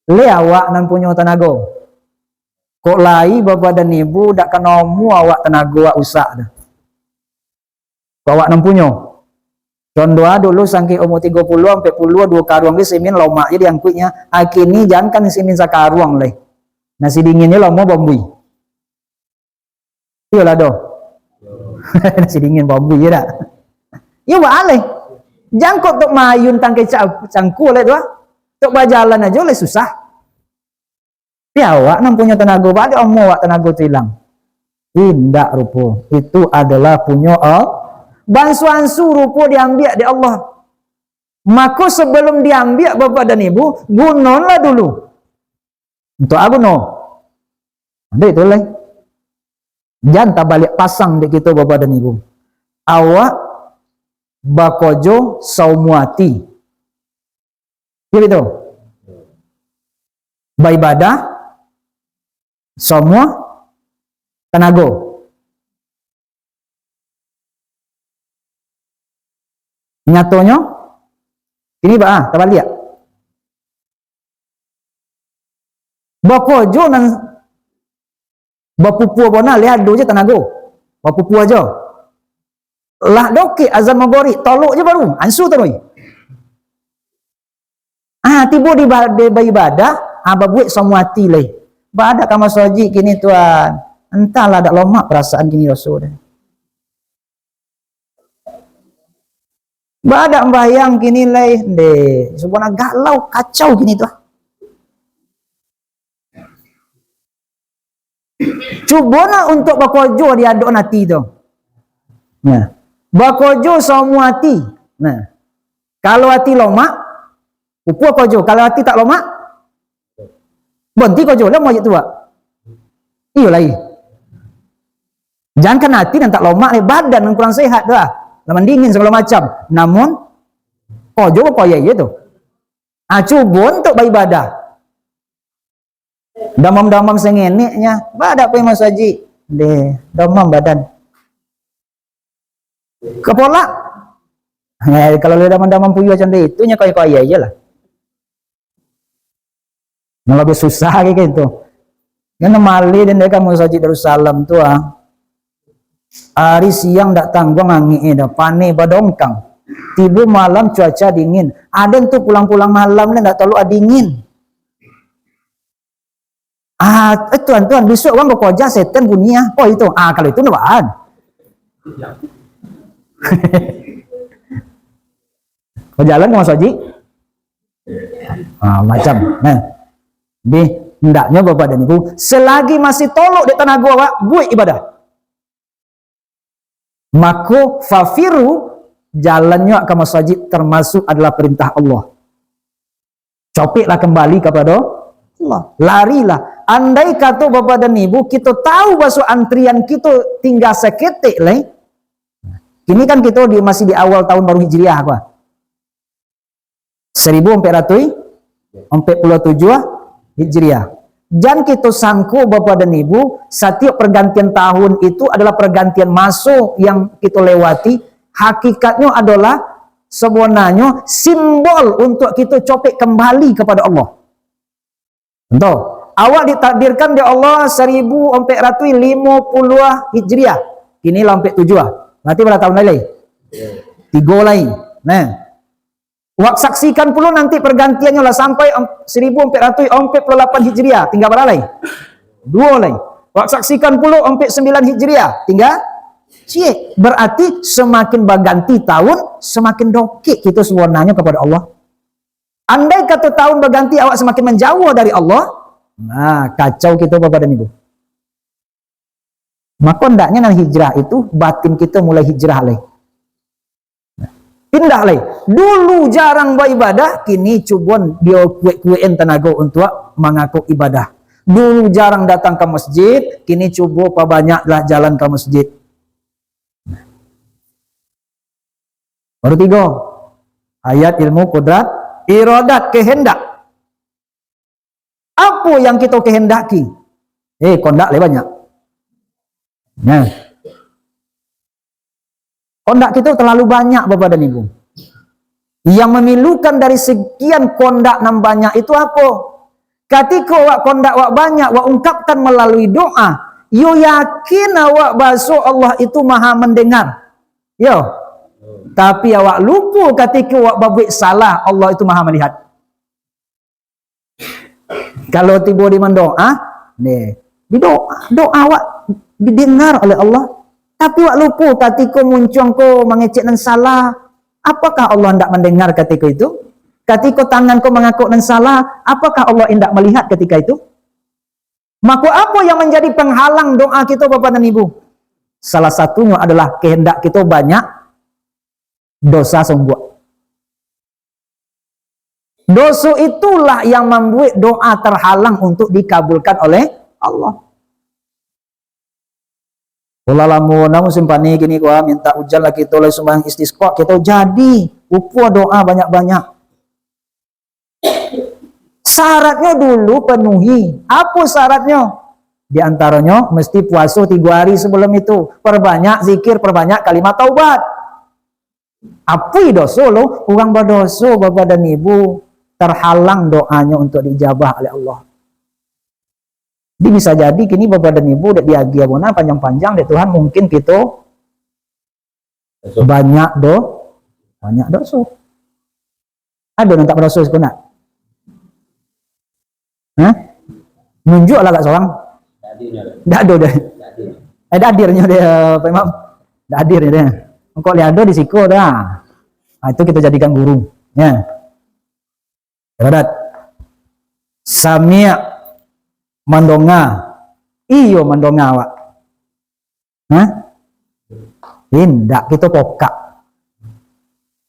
Lai awak nan punyo tanago. Kok lai, Bapak dan Ibu, dak kanai umua awak tanago awak usak tu. Kok awak nan punyo. Contoh ah, dulu sangkek umua tigo puluah, ampek puluah, duo karuang ge simin lomak je diangkuiknyo. Kini jankan simin sakaruang lai. Nasi dingin je lomo bambui. Iyolah doh. Nasi dingin bambui je dak? Iyo, baaleh. Jangkok tok mayun tangkai ca-, cangkua lai tu ah. Tok bajalan ajo lai susah. Tapi awak nan punyo tanago, baa dek amuah awak tanago tu ilang? Indak rupo. Itu adolah punyo Allah. Bansu-ansu rupo diambiak dek Allah. Mako, sabalum diambiak, Bapak dan Ibu, gunolah dulu. Untuak apo guno? Dek tu lai. Jan tabaliak pasang dek kito, Bapak dan Ibu. Awak bakojo saumua ati. Iyo, batua? Baibadah saumua tanago. Nyatonyo, kini baa, tabaliak. Bakojo nan bapupua bona, lai ado je tanago. Bapupua jo. Lah dokek azan magorik, tolok je baru, ansu taruih. Ah, tibo di ba-, di baibadah, ah, babuek saumua ati lai. Baa dak ka masajik kini, Tuan? Antahlah, dak lomak parasaan kini raso deh. Baa dak sumbayang kini lai? Ndeh, subanah galau, kacau kini tu ah. Cubolah untuak bakojo di adok-an ati tu. Nah, bakojo saumua ati. Nah, kalau ati lomak, pupua kojo. Kalau ati tak lomak, Banti kojo lah mujik tu, Wak. Iyo lai. Jankan ati nan tak lomak ni, badan nan kurang sehat tu lah. Lah mandingin sagalo macam. Namun, kojo ko koyai je tu. Ah, cubo untuak baibadah. Damam-damam sangeneknyo, badak pai masajik. Deh, damam badan. Kapolak. Eh, kalau lah damam-damam puyuah macam itu, nyo koyai-koyai je lah. Nan labiah susah kayak gitu. Yang malih den dek kamu Masajik Darussalam tu ah. Hari siang dak tangguang angin dah, paneh badongkang. Tibo malam cuaca dingin. Aden tu pulang-pulang malam ni dak tahu ah dingin. Ah, eh, tuan, tuan, besok urang bakoja setan bunyi ah. Oh, itu. Ah, kalau itu nak baan. Bajalan ka masajik. Ah, macam. Nah. Di, hendaknyo Bapak dan Ibu, selagi masih tolok dek tanago awak, buek ibadah. Mako, fafiru, jalannyo ka masajik termasuk adalah perintah Allah. Copeklah kembali kepada Allah. Larilah. Andai kato Bapak dan Ibu, kito tahu baso antrian kito tingga saketek lai. Kini kan kito di, masih di awal tahun baru Hijriah ko. Seribu ampek ratuih ampek puluah tujuah Hijriah. Jan kito sangko, Bapak dan Ibu, satiok pergantian tahun itu adalah pergantian maso yang kito lewati. Hakikatnyo adolah, sabananyo, simbol untuak kito copek kembali kepada Allah. Contoh, awak ditakdirkan dek Allah seribu ampek ratuih limo puluah Hijriah. Kini lah ampek tujuah. Berarti bara tahun lai? Tigo lai. Nah. Wak saksikan pulo nanti pergantiannyo lah sampai am-, seribu ampek ratuih ampek puluah lapan Hijriah. Tingga bara lai? Duo lai. Awak saksikan pulo ampek sambilan Hijriah. Tingga ciek. Berarti samakin baganti tahun, samakin dokek kito sabananyo kapado Allah. Andai kato tahun baganti awak samakin manjauah dari Allah, nah, kacau kito, Bapak dan Ibu. Mako, andaknyo nan hijrah itu, batin kito mulai hijrah lai. Pindah lai. Dulu jarang baibadah, kini cubo dio kuek-kuek-an tanago untuak mangakok ibadah. Dulu jarang datang ka masjid, kini cubo pabanyaklah jalan ka masjid. Baru tigo. Hayat, ilmu, kudrat, iradat, kehendak. Apo yang kito kehendaki? Eh, kondak lai banyak. Nah. Kondak kito terlalu banyak, Bapak dan Ibu. Yang memilukan dari sekian kondak nan banyak itu apo? Katiko wak kondak wak banyak, wak ungkapkan melalui doa, yo yakin awak baso Allah itu Maha Mendengar. Yo. Tapi awak lupo katiko wak babuek salah, Allah itu Maha Melihat. Kalau tibo di mandoa, ni, di doa, doa awak didengar oleh Allah. Tapi wak lupo katiko muncuang ko mangecek nan salah, apakah Allah ndak mandengar katiko itu? Katiko tangan ko mangakok nan salah, apakah Allah indak malihat katiko itu? Mako, apo yang manjadi panghalang doa kito, Bapak dan Ibu? Salah satunyo adalah kehendak kito banyak, dosa sumbuak. Doso itulah yang mambuek doa terhalang untuk dikabulkan oleh Allah. Ulah lamo, namun simpani kini ko, ah, minta ujan lah kito, lai sumbayang istisqa, kito jadi, upo doa banyak-banyak. Syaratnyo dulu penuhi. Apo syaratnyo? Di antaronyo, mesti puaso tigo hari sebelum itu. Perbanyak zikir, perbanyak kalimat taubat. Apui doso lo, urang badoso, Bapak dan Ibu, terhalang doanyo untuk diijabah oleh Allah. Jadi bisa jadi kini Bapak dan Ibu dek diagiah bona panjang-panjang dek Tuhan, mungkin kito Doso. banyak do, banyak doso. Ado nan tak badoso siko nak? Hah? Nunjuak lah agak sorang. Ndak ado doh. Eh, ndak hadirnyo dia, Pak Imam. Ndak hadirnyo dia. Kok lihat ado di siko dah. Ah, itu kita jadikan guru. Ya. Iradat. Sami' mandonga. Iyo mandonga awak. Hah? Indak, kito pokak.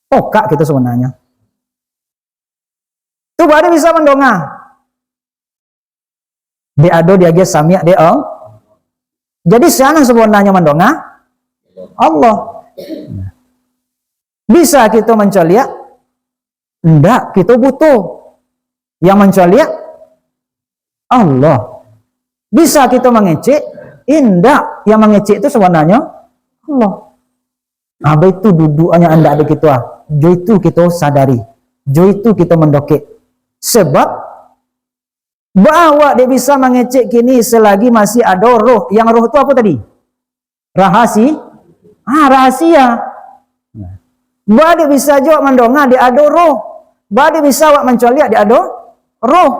Pokak kito sebenarnyo. Tu baru bisa mandonga. Dek ado diagiah sami' dek Allah. Jadi, sia nan sebenarnyo mandonga? Allah. Bisa kito mancaliak? Indak, kito buto. Yang mancaliak Allah. Bisa kito mangecek? Indak, yang mangecek tu sebenarnyo Allah. Nah, baitu duduaknyo andak dek kito, ah. Jo itu kito sadari. Jo itu kito mandokek. Sebab, baa awak dek bisa mangecek kini selagi masih ado roh. Yang roh tu apo tadi? Rahasi-, ah, rahasia. Nah. Baa dek bisa jo mandonga dek ado roh. Baa dek bisa awak mancaliak dek ado roh.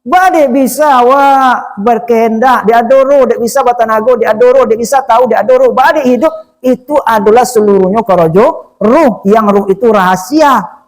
Baa dek bisa awak berkehendak dek ado roh, dek bisa batanago dek ado roh, dek bisa tahu dek ado roh. Baa dek hidup, itu adolah seluruhnyo karajo roh, yang roh itu rahasia.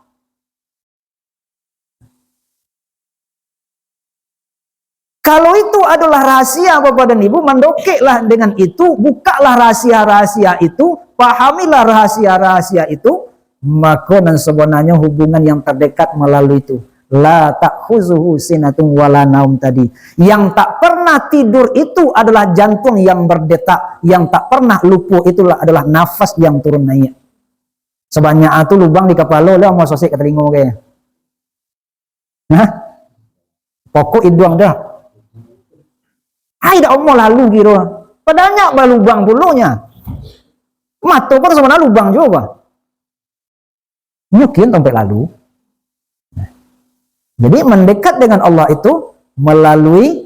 Kalau itu adolah rahasia, Bapak dan Ibu, mandokeklah dengan itu, bukaklah rahasia-rahasia itu, pahamilah rahasia-rahasia itu, mako nan sebenarnyo hubungan yang terdekat melalui itu. La ta'khuzuhu sinatun wala naum tadi. Yang tak pernah tidur itu adalah jantung yang berdetak, yang tak pernah lupo itulah adalah nafas yang turun naik. Sabanyak tu lubang di kapalo lah, amuah sosek ka talingo ke. Hah? Pokok iduang dah. Ai dak omo lalu kiro. Padanyo balubang pulo nya. Mato pun sabananyo lubang juo, bah. Mungkin sampai lalu. Jadi, mendekat dengan Allah itu melalui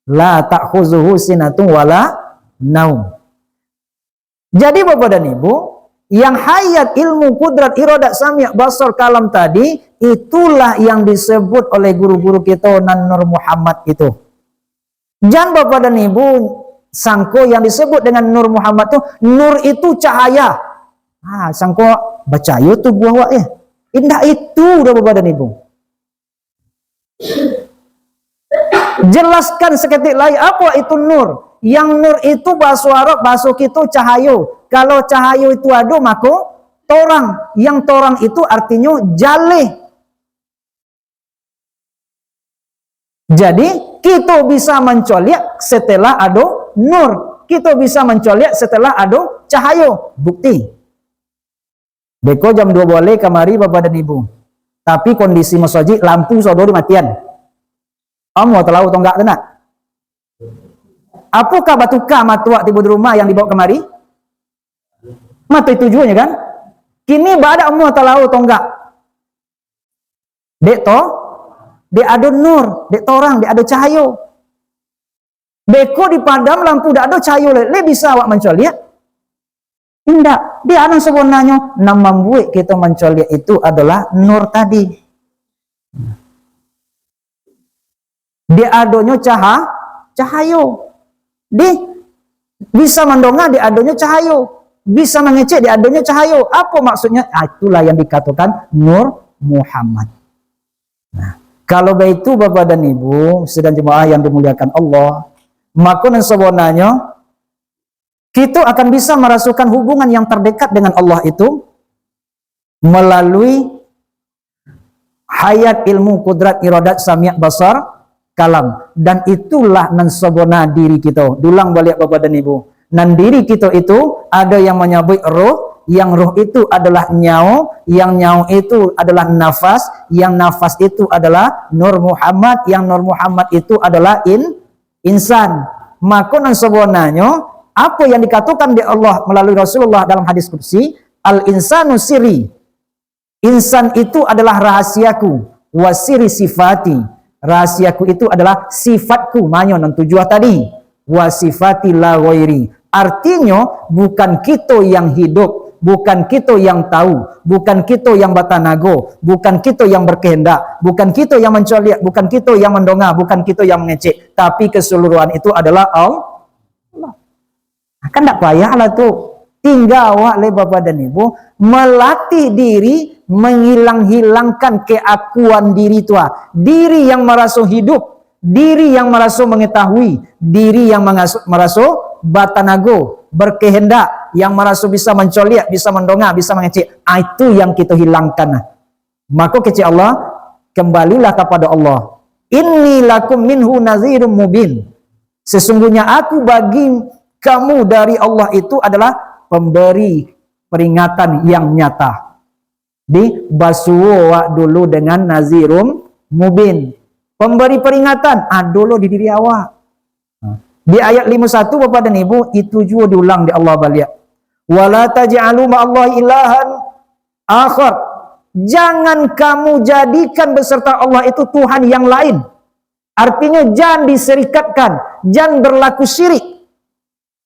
la ta'khuzuhu sinatun wala naum. Jadi, Bapak dan Ibu, yang hayat, ilmu, kudrat, iradat, sami', basar, kalam tadi, itulah yang disebut oleh guru-guru kita nan Nur Muhammad itu. Jan Bapak dan Ibu sangko yang disebut dengan Nur Muhammad tu, nur itu cahaya. Ha, sangko bacayo tubuah awak, eh. Indak itu doh, Bapak dan Ibu. Jelaskan saketek lai, apo itu nur? Yang nur itu bahaso Arab, bahaso kito cahayo. Kalau cahayo itu ado, mako torang. Yang torang itu artinyo jaleh. Jadi, kito bisa mancoliak setelah ado nur. Kito bisa mancoliak setelah ado cahayo. Bukti. Beko jam duo baleh kamari, Bapak dan Ibu. Tapi kondisi masajik, lampu sodo dimatian. Amuah talau tonggak tu nak? Apokah batuka mato awak tibo di rumah yang dibawa kamari? Mato itu juo nyo kan? Kini baa dak amuah talau tonggak? Dek to, dek ado nur, dek torang, dek ado cahayo. Beko dipadam lampu, dak ado cahayo lai, lai bisa awak mancoliak? Indak. Di nan sabananyo, nan mambuek kito mancoliak itu adolah nur tadi. Di adonyo caha-, cahayo. Di, bisa mandonga di adonyo cahayo. Bisa mangecek di adonyo cahayo. Apo maksudnyo? Ah, itulah yang dikatokan Nur Muhammad. Nah, kalau baitu, Bapak dan Ibu, sidang jemaah yang dimuliakan Allah, mako nan sabananyo, kito akan bisa marasokan hubungan yang terdekat dengan Allah itu melalui hayat, ilmu, kudrat, iradat, samiak, basar, kalam. Dan itulah nan sabana diri kito. Diulang baliak, Bapak dan Ibu. Nan diri kito itu, ado yang manyabuik roh, yang roh itu adolah nyao, yang nyao itu adolah nafas, yang nafas itu adolah Nur Muhammad, yang Nur Muhammad itu adolah in-, insan. Mako nan sabananyo, apo yang dikatokan dek Allah malalui Rasulullah dalam hadis qudsi, "Al-insanu sirri." Insan itu adalah rahasiaku, "wa sirri sifati." Rahasiaku itu adalah sifatku, manyo nan tujuah tadi. "Wa sifati la ghairi." Artinyo, bukan kito yang hidup, bukan kito yang tahu, bukan kito yang batanago, bukan kito yang berkehendak, bukan kito yang mancoliak, bukan kito yang mandonga, bukan kito yang mangecek, tapi keseluruhan itu adalah Allah. Kan ndak payahlah tu. Tingga awak lai, Bapak dan Ibu, malatih diri, manghilang-hilangkan keakuan diri tu, ah. Diri yang maraso hidup, diri yang maraso mangetahui, diri yang mangaso-, maraso batanago, berkehendak, yang maraso bisa mancoliak, bisa mandonga, bisa mangecek. Ah, itu yang kito hilangkan, ah. Mako kecek Allah, kembalilah kapada Allah. "Inni lakum minhu nazirum mubin." Sesungguhnya aku bagi kamu dari Allah itu adalah pemberi peringatan yang nyata. Di basuo awak dulu dengan nazirum mubin. Pemberi peringatan, ado lo di diri awak. Di ayat limo satu, Bapak dan Ibu, itu juo diulang di Allah baliak. "Wala taj'alu ma'allahi ilahan akhar." Jangan kamu jadikan beserta Allah itu Tuhan yang lain. Artinya, jangan diserikatkan, jangan berlaku syirik.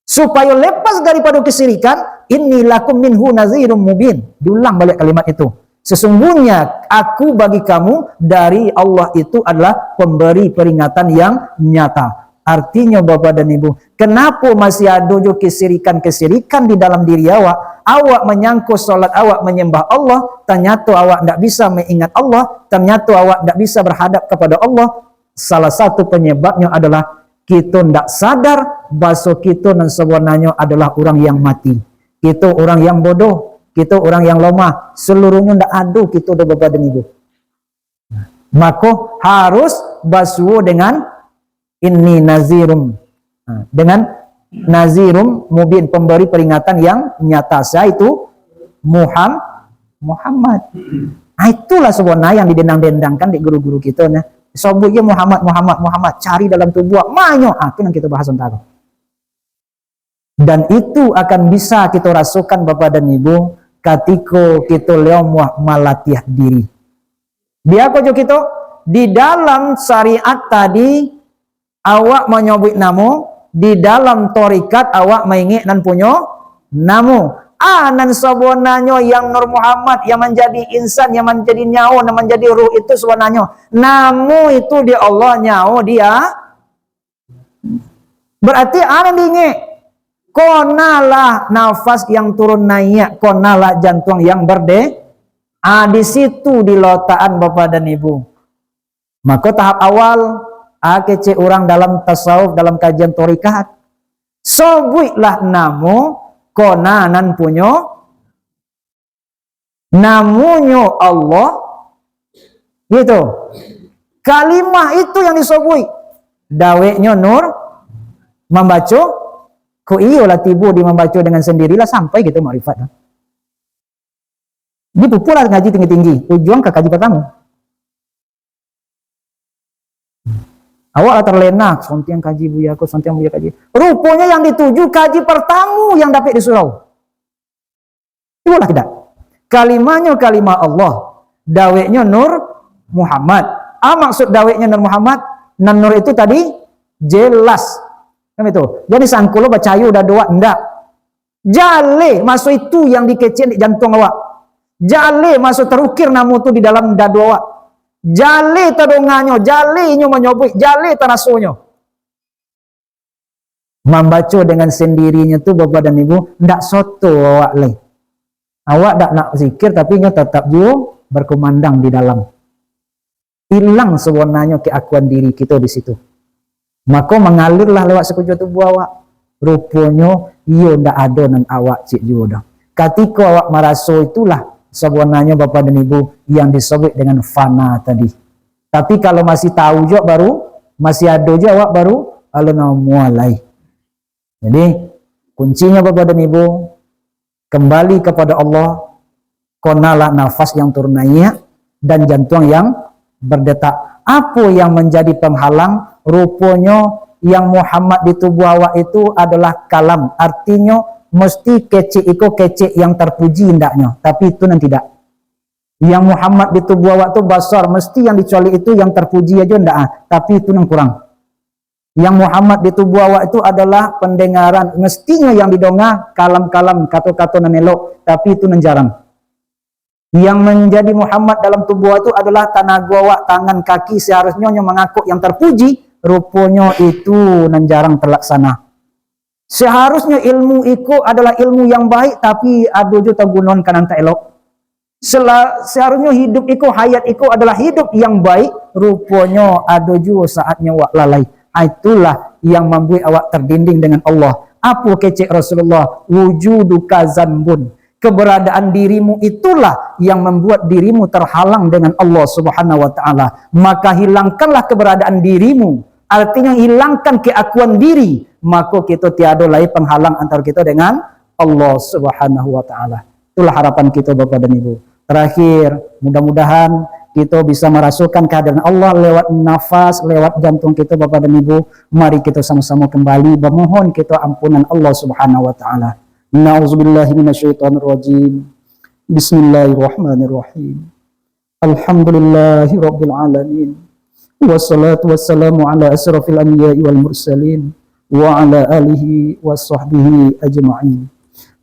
Supayo lepas daripada kesirikan, "Inni lakum minhu nazirum mubin." Diulang baliak kalimat itu. "Sesungguhnya aku bagi kamu dari Allah itu adalah pemberi peringatan yang nyata." Artinyo, Bapak dan Ibu, kenapo masih ado jo kesirikan-kesirikan di dalam diri awak? Awak manyangko salat awak manyambah Allah, tanyato awak ndak bisa maingat Allah, tanyato awak ndak bisa berhadap kapada Allah. Salah satu penyebabnyo adalah kito ndak sadar baso kito nan sabananyo adalah urang yang mati. Kito urang yang bodoh, kito urang yang lomah, seluruhnyo ndak ado kito do, Bapak dan Ibu. Mako harus basuo dengan "Inni nazirum." Nah, dengan nazirum mubin, pemberi peringatan yang nyata. Sia itu? Muham-, Muhammad. Ah, itulah sabananyo yang didendang-dendangkan dek guru-guru kito, nah. Sabuik je Muhammad, Muhammad, Muhammad, cari dalam tubuah, manyo, ah, tu nan kito bahas antaro. Dan itu akan bisa kito rasokan, Bapak dan Ibu, katiko kito leomuah malatiah diri. Bia ko jo kito, di dalam syariat tadi, awak manyabuik namo, di dalam tarikat awak maingek nan punyo namo. Ah, nan sabananyo yang Nur Muhammad, yang manjadi insan, yang manjadi nyao, nan manjadi ruh itu sabananyo. Namo itu di Allah, nyao di a-, Berarti ado diingek, konalah nafas yang turun naiak, konalah jantuang yang berde-, ah, di situ dilotakan Bapak dan Ibu. Mako tahap awal, ah, kecek urang dalam tasawuf, dalam kajian tarikat. Sobuiklah namo kona nan punyo, namonyo Allah, gitu. Kalimah itu yang disobuik. Daweknyo Nur, mambaco, kok iyolah tibo di mambaco dengan sendirilah sampai gitu makrifat tu. Dipupulah ngaji tinggi-tinggi, ujuang ka kaji pertama. Awak lah terlena, sontiang kaji buya ko, sontiang buya kaji. Ruponyo yang dituju kaji pertama yang dapek di surau. Iyolah tidak? Kalimahnyo kalimah Allah, daweknyo Nur Muhammad. Ah, maksud daweknyo Nur Muhammad, nan Nur itu tadi jelas. Kan itu. Jadi sangko lo bacayo dado awak, ndak. Jaleh maso itu yang dikecek di jantuang awak. Jaleh maso terukir namo tu di dalam dado awak. Jaleh tadonganyo, jaleh inyo manyobuik, jaleh tarasonyo. Mambaco dengan sendirinyo tu, Bapak dan Ibu, ndak soto awak lai. Awak dak nak zikir, tapi inyo tatap juo berkumandang di dalam. Ilang sabananyo keakuan diri kito di situ. Mako mangalirlah lewat sakujua tubuah awak. Ruponyo iyo ndak ado nan awak cik juo doh. Katiko awak maraso itulah sabananyo, Bapak dan Ibu, yang disabuik dengan fana tadi. Tapi kalau masih tahu juo baru, masih ado juo awak baru, alun amuah lai. Jadi, kuncinyo Bapak dan Ibu, kembali kepada Allah, konalah nafas yang turun naiak dan jantuang yang berdetak. Apo yang menjadi penghalang? Ruponyo yang Muhammad di tubuah awak itu adalah kalam. Artinyo, mesti kecek iko kecek yang terpuji indaknyo. Tapi itu nan tidak. Yang Muhammad di tubuah awak tu basar, mesti yang dicuali itu yang terpuji ajo ndak ah. Tapi itu nan kurang. Yang Muhammad di tubuah awak itu adalah pendengaran, mestinyo yang didonga kalam-kalam, kato-kato nan elok, tapi itu nan jarang. Yang menjadi Muhammad dalam tubuah itu adalah tanago awak, tangan, kaki, seharusnyo nyo mangakok yang terpuji, ruponyo itu nan jarang terlaksana. Seharusnyo ilmu iko adalah ilmu yang baik, tapi ado jo tagunoan ka nan tak elok. Sela-, seharusnyo hidup iko, hayat iko adalah hidup yang baik, ruponyo ado juo saatnyo awak lalai. Ah, itulah yang mambuek awak terdinding dengan Allah. Apo kecek Rasulullah? Wujuduka zanbun. Keberadaan dirimu itulah yang membuat dirimu terhalang dengan Allah Subhanahu wa Ta'ala. Maka hilangkanlah keberadaan dirimu. Artinyo, hilangkan keakuan diri. Mako, kito tiado lai penghalang antara kito dengan Allah Subhanahu wa Ta'ala. Itulah harapan kito, Bapak dan Ibu. Terakhir, mudah-mudahan kito bisa marasokan kehadiran Allah lewat nafas, lewat jantuang kito, Bapak dan Ibu. Mari kito samo-samo kembali memohon kito ampunan Allah Subhanahu wa Ta'ala. Na'udzubillahi minasyaitonirrajim. Bismillahirrahmanirrahim. Alhamdulillahirabbil alamin. Wassalatu wassalamu ala asyrafil anbiya'i wal mursalin, wa ala alihi wa sahbihi ajma'in.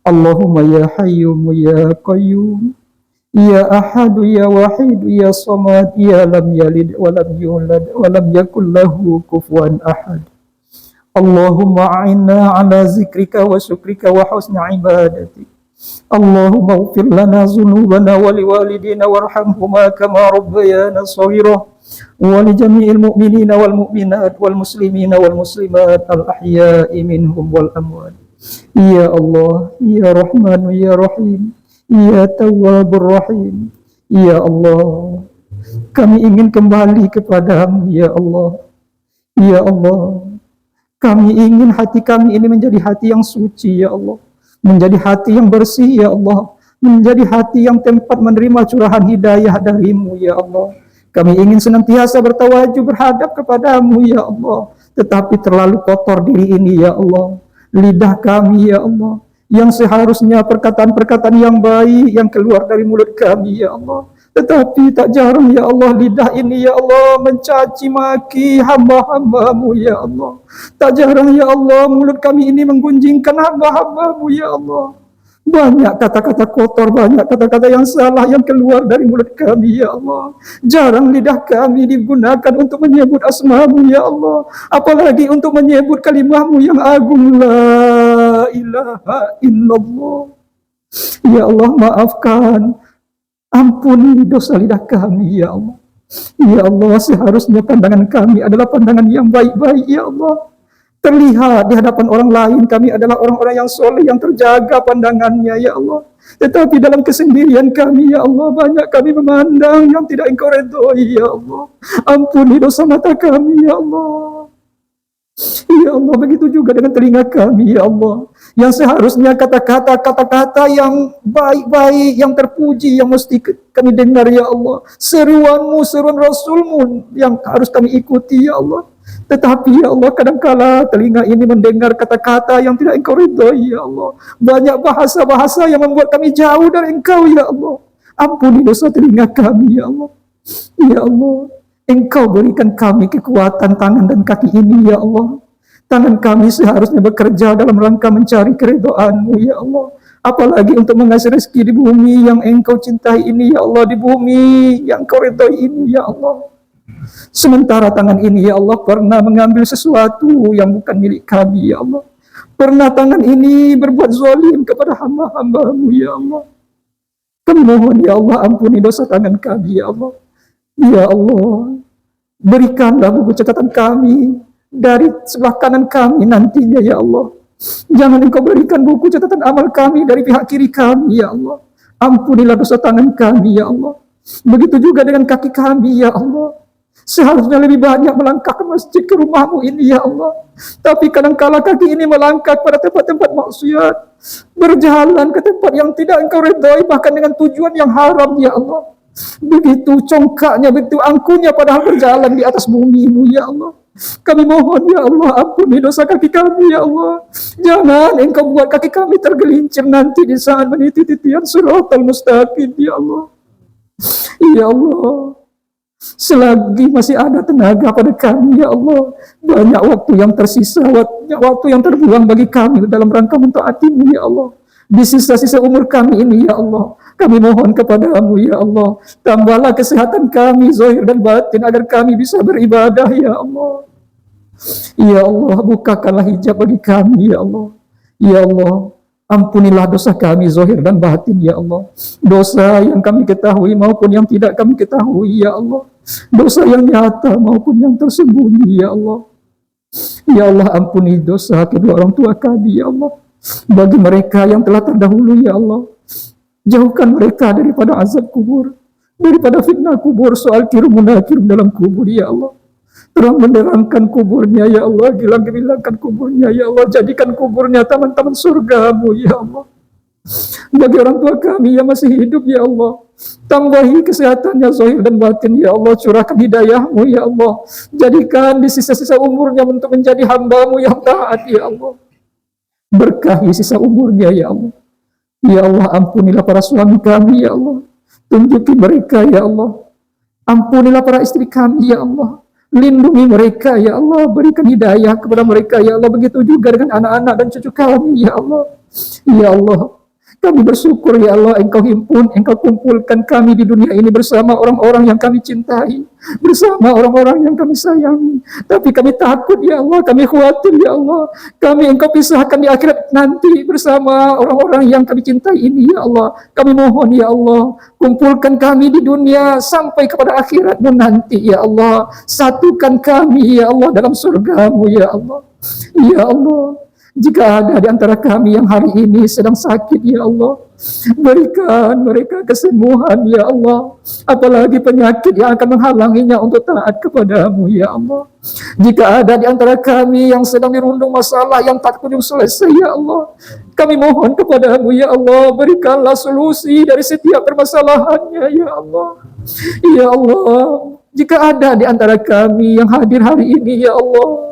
Allahumma ya Hayyu ya Qayyum, ya Ahadu ya Wahidu ya Samad, ya lam yalid wa lam yulad wa lam yakul lahu kufuwan ahad. Allahumma a'inna ala zikrika wa syukrika wa husni ibadatik. Allahumma ighfir lana dzunubana wa liwalidina warhamhuma kama rabbayana shaghira. Wa li jami'il mu'minina wal mu'minat wal muslimina wal muslimat al ahya'i minhum wal amwat. Ya Allah, ya Rahmanu ya Rahim, ya Tawwabur Rahim. Ya Allah, kami ingin kembali kepada-Mu, ya Allah. Ya Allah, kami ingin hati kami ini menjadi hati yang suci, ya Allah. Menjadi hati yang bersih, ya Allah. Menjadi hati yang tempat menerima curahan hidayah dari-Mu, ya Allah. Kami ingin senantiasa bertawajuh berhadap kepada-Mu, ya Allah. Tetapi terlalu kotor diri ini, ya Allah. Lidah kami, ya Allah, yang seharusnya perkataan-perkataan yang baik yang keluar dari mulut kami, ya Allah. Tetapi tak jarang, ya Allah, lidah ini, ya Allah, mencaci maki hamba-hamba-Mu, ya Allah. Tak jarang, ya Allah, mulut kami ini menggunjingkan hamba-hamba-Mu, ya Allah. Banyak kata-kata kotor, banyak kata-kata yang salah yang keluar dari mulut kami, ya Allah. Jarang lidah kami digunakan untuk menyebut asma-Mu, ya Allah. Apalagi untuk menyebut kalimah-Mu yang agung, la ilaha illallah. Ya Allah, maafkan. Ampuni dosa lidah kami, ya Allah. Ya Allah, seharusnya pandangan kami adalah pandangan yang baik-baik, ya Allah. Terlihat di hadapan orang lain, kami adalah orang-orang yang soleh, yang terjaga pandangannya, ya Allah. Tetapi dalam kesendirian kami, ya Allah, banyak kami memandang yang tidak Engkau redoi, ya Allah. Ampuni dosa mata kami, ya Allah. Ya Allah, begitu juga dengan telinga kami, ya Allah. Yang seharusnya kata-kata, kata-kata yang baik-baik, yang terpuji, yang mesti ke-, kami dengar, ya Allah. Seruan-Mu, seruan Rasul-Mu yang harus kami ikuti, ya Allah. Tetapi, ya Allah, kadangkala telinga ini mendengar kata-kata yang tidak Engkau ridhoi, ya Allah. Banyak bahasa-bahasa yang membuat kami jauh dari Engkau, ya Allah. Ampuni dosa telinga kami, ya Allah. Ya Allah, Engkau berikan kami kekuatan tangan dan kaki ini, ya Allah. Tangan kami seharusnya bekerja dalam rangka mencari keridhaan-Mu, ya Allah. Apalagi untuk mengasihi rezeki di bumi yang Engkau cintai ini, ya Allah, di bumi yang Engkau ridhoi ini, ya Allah. Sementara tangan ini, ya Allah, pernah mengambil sesuatu yang bukan milik kami, ya Allah. Pernah tangan ini berbuat zalim kepada hamba-hamba-Mu, ya Allah. Kami mohon, ya Allah, ampuni dosa tangan kami, ya Allah. Ya Allah, berikanlah buku catatan kami dari sebelah kanan kami nantinya, ya Allah. Jangan Engkau berikan buku catatan amal kami dari pihak kiri kami, ya Allah. Ampunilah dosa tangan kami, ya Allah. Begitu juga dengan kaki kami, ya Allah. Seharusnya lebih banyak melangkah ke masjid, ke rumah-Mu ini, ya Allah. Tapi kadangkala kaki ini melangkah pada tempat-tempat maksiat, berjalan ke tempat yang tidak Engkau redhoi, bahkan dengan tujuan yang haram, ya Allah. Begitu congkaknya, begitu angkunnya, padahal berjalan di atas bumi-Mu, ya Allah. Kami mohon, ya Allah, ampuni dosa kaki kami, ya Allah. Jangan Engkau buat kaki kami tergelincir nanti di saat meniti titian Siratal Mustaqim, ya Allah. Ya Allah, selagi masih ada tenaga pada kami, ya Allah, banyak waktu yang tersisa, banyak waktu yang terbuang bagi kami dalam rangka mentaati-Mu, ya Allah. Di sisa-sisa umur kami ini, ya Allah, kami mohon kepada-Mu, ya Allah, tambahlah kesehatan kami, zahir dan batin, agar kami bisa beribadah, ya Allah. Ya Allah, bukakanlah hijab bagi kami, ya Allah. Ya Allah, ampunilah dosa kami, zahir dan batin, ya Allah. Dosa yang kami ketahui maupun yang tidak kami ketahui, ya Allah. Dosa yang nyata maupun yang tersembunyi, ya Allah. Ya Allah, ampuni dosa kedua orang tua kami, ya Allah. Bagi mereka yang telah terdahulu, ya Allah, jauhkan mereka daripada azab kubur, daripada fitnah kubur, soal kirum munakir dalam kubur, ya Allah. Terang menerangkan kuburnya, ya Allah, gilang-gilangkan kuburnya, ya Allah. Jadikan kuburnya taman-taman surga-Mu, ya Allah. Bagi orang tua kami yang masih hidup, ya Allah, tambahi kesehatannya zahir dan batin, ya Allah. Curahkan hidayah-Mu, ya Allah. Jadikan di sisa-sisa umurnya untuk menjadi hamba-Mu yang taat, ya Allah. Berkahi sisa umurnya, ya Allah. Ya Allah, ampunilah para suami kami, ya Allah. Tunjuki mereka, ya Allah. Ampunilah para istri kami, ya Allah. Lindungi mereka, ya Allah. Berikan hidayah kepada mereka, ya Allah. Begitu juga dengan anak-anak dan cucu kami, ya Allah. Ya Allah, kami bersyukur, ya Allah, Engkau himpun, Engkau kumpulkan kami di dunia ini bersama orang-orang yang kami cintai, bersama orang-orang yang kami sayangi. Tapi kami takut, ya Allah, kami khawatir, ya Allah, kami Engkau pisahkan di akhirat nanti bersama orang-orang yang kami cintai ini, ya Allah. Kami mohon, ya Allah, kumpulkan kami di dunia sampai kepada akhirat-Mu nanti, ya Allah. Satukan kami, ya Allah, dalam surga-Mu, ya Allah. Ya Allah, jika ada di antara kami yang hari ini sedang sakit, ya Allah, berikan mereka kesembuhan, ya Allah. Apalagi penyakit yang akan menghalanginya untuk taat kepada-Mu, ya Allah. Jika ada di antara kami yang sedang dirundung masalah yang tak kunjung selesai, ya Allah, kami mohon kepada-Mu, ya Allah, berikanlah solusi dari setiap permasalahannya, ya Allah. Ya Allah, jika ada di antara kami yang hadir hari ini, ya Allah,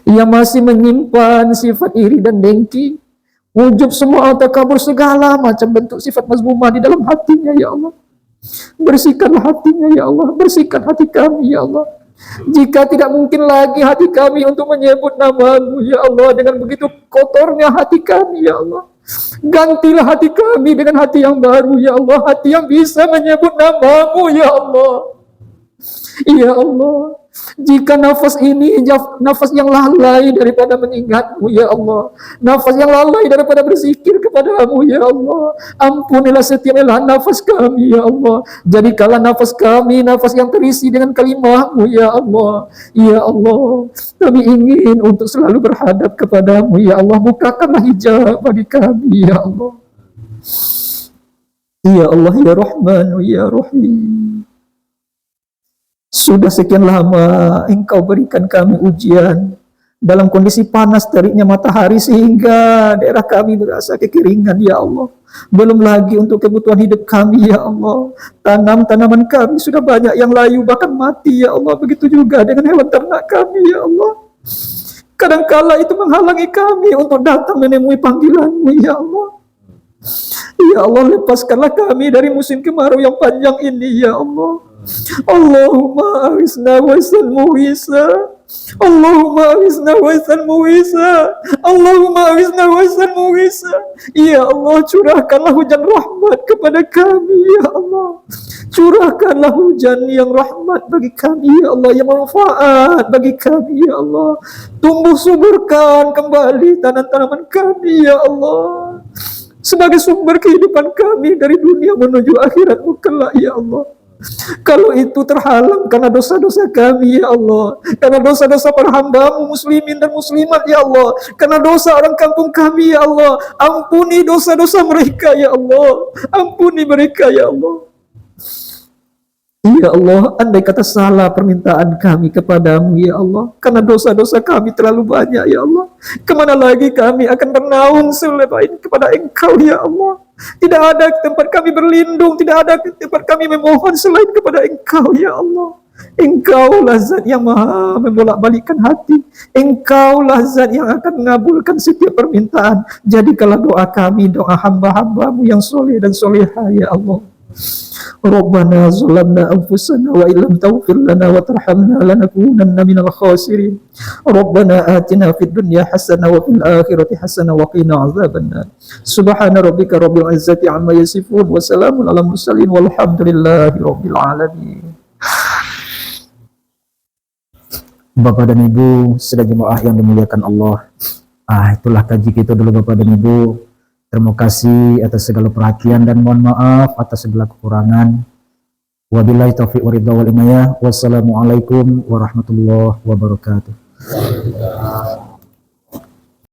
yang masih menyimpan sifat iri dan dengki, ujub, sum'ah, takabur, segala macam bentuk sifat mazmumah di dalam hatinya, ya Allah. Bersihkanlah hatinya, ya Allah. Bersihkan hati kami, ya Allah. Jika tidak mungkin lagi hati kami untuk menyebut nama-Mu, ya Allah, dengan begitu kotornya hati kami, ya Allah, Gantilah hati kami dengan hati yang baru, ya Allah, hati yang bisa menyebut nama-Mu, ya Allah. Ya Allah, jika nafas ini jaf-, nafas yang lalai daripada mengingat-Mu, ya Allah, nafas yang lalai daripada berzikir kepada-Mu, ya Allah, ampunilah setiap helaan nafas kami, ya Allah. Jadikanlah nafas kami nafas yang terisi dengan kalimah-Mu, ya Allah. Ya Allah, kami ingin untuk selalu berhadap kepada-Mu, ya Allah. Bukakanlah hijab bagi kami, ya Allah. Ya Allah, ya Rahman, ya Rahim. Sudah sekian lama Engkau berikan kami ujian dalam kondisi panas teriknya matahari, sehingga daerah kami berasa kekeringan, ya Allah. Belum lagi untuk kebutuhan hidup kami, ya Allah. Tanam-tanaman kami sudah banyak yang layu, bahkan mati, ya Allah. Begitu juga dengan hewan ternak kami, ya Allah. Kadangkala itu menghalangi kami untuk datang menemui panggilan-Mu, ya Allah. Ya Allah, lepaskanlah kami dari musim kemarau yang panjang ini, ya Allah. Allahumma aghitsna ghaitsan mughitsa. Allahumma aghitsna ghaitsan mughitsa. Allahumma aghitsna ghaitsan mughitsa. Ya Allah, curahkanlah hujan rahmat kepada kami, ya Allah. Curahkanlah hujan yang rahmat bagi kami, ya Allah, yang manfaat bagi kami, ya Allah. Tumbuh suburkan kembali tanam-tanaman kami, ya Allah, sebagai sumber kehidupan kami dari dunia menuju akhirat-Mu kelak, ya Allah. Kalau itu terhalang karena dosa-dosa kami, ya Allah, karena dosa-dosa para hamba-Mu muslimin dan muslimat, ya Allah, karena dosa orang kampung kami, ya Allah, ampuni dosa-dosa mereka, ya Allah, ampuni mereka, ya Allah. Ya Allah, andai kata salah permintaan kami kepada-Mu, ya Allah, karena dosa-dosa kami terlalu banyak, ya Allah, kemana lagi kami akan bernaung selain kepada Engkau, ya Allah? Tidak ada tempat kami berlindung, tidak ada tempat kami memohon selain kepada Engkau, ya Allah. Engkaulah Zat yang Maha membolak-balikkan hati. Engkaulah Zat yang akan mengabulkan setiap permintaan. Jadikanlah doa kami, doa hamba-hamba-Mu yang soleh dan solehah, ya Allah. Rabbana zalamna anfusana wa illam taghfir lana wa tarhamna lanakunanna minal khasirin. Rabbana atina fid dunya hasanah wa fil akhirati hasanah wa qina azabannar. Subhana rabbika rabbil izzati amma yasifun, wa salamun alal mursalin, walhamdulillahi rabbil alamin. Bapak dan Ibu, sidang jemaah yang dimuliakan Allah. Ah, itulah kaji kita dulu, Bapak dan Ibu. Terima kasih atas segala perhatian dan mohon maaf atas segala kekurangan. Wabillahi taufiq wa ridha wal inayah. Wassalamualaikum warahmatullahi wabarakatuh.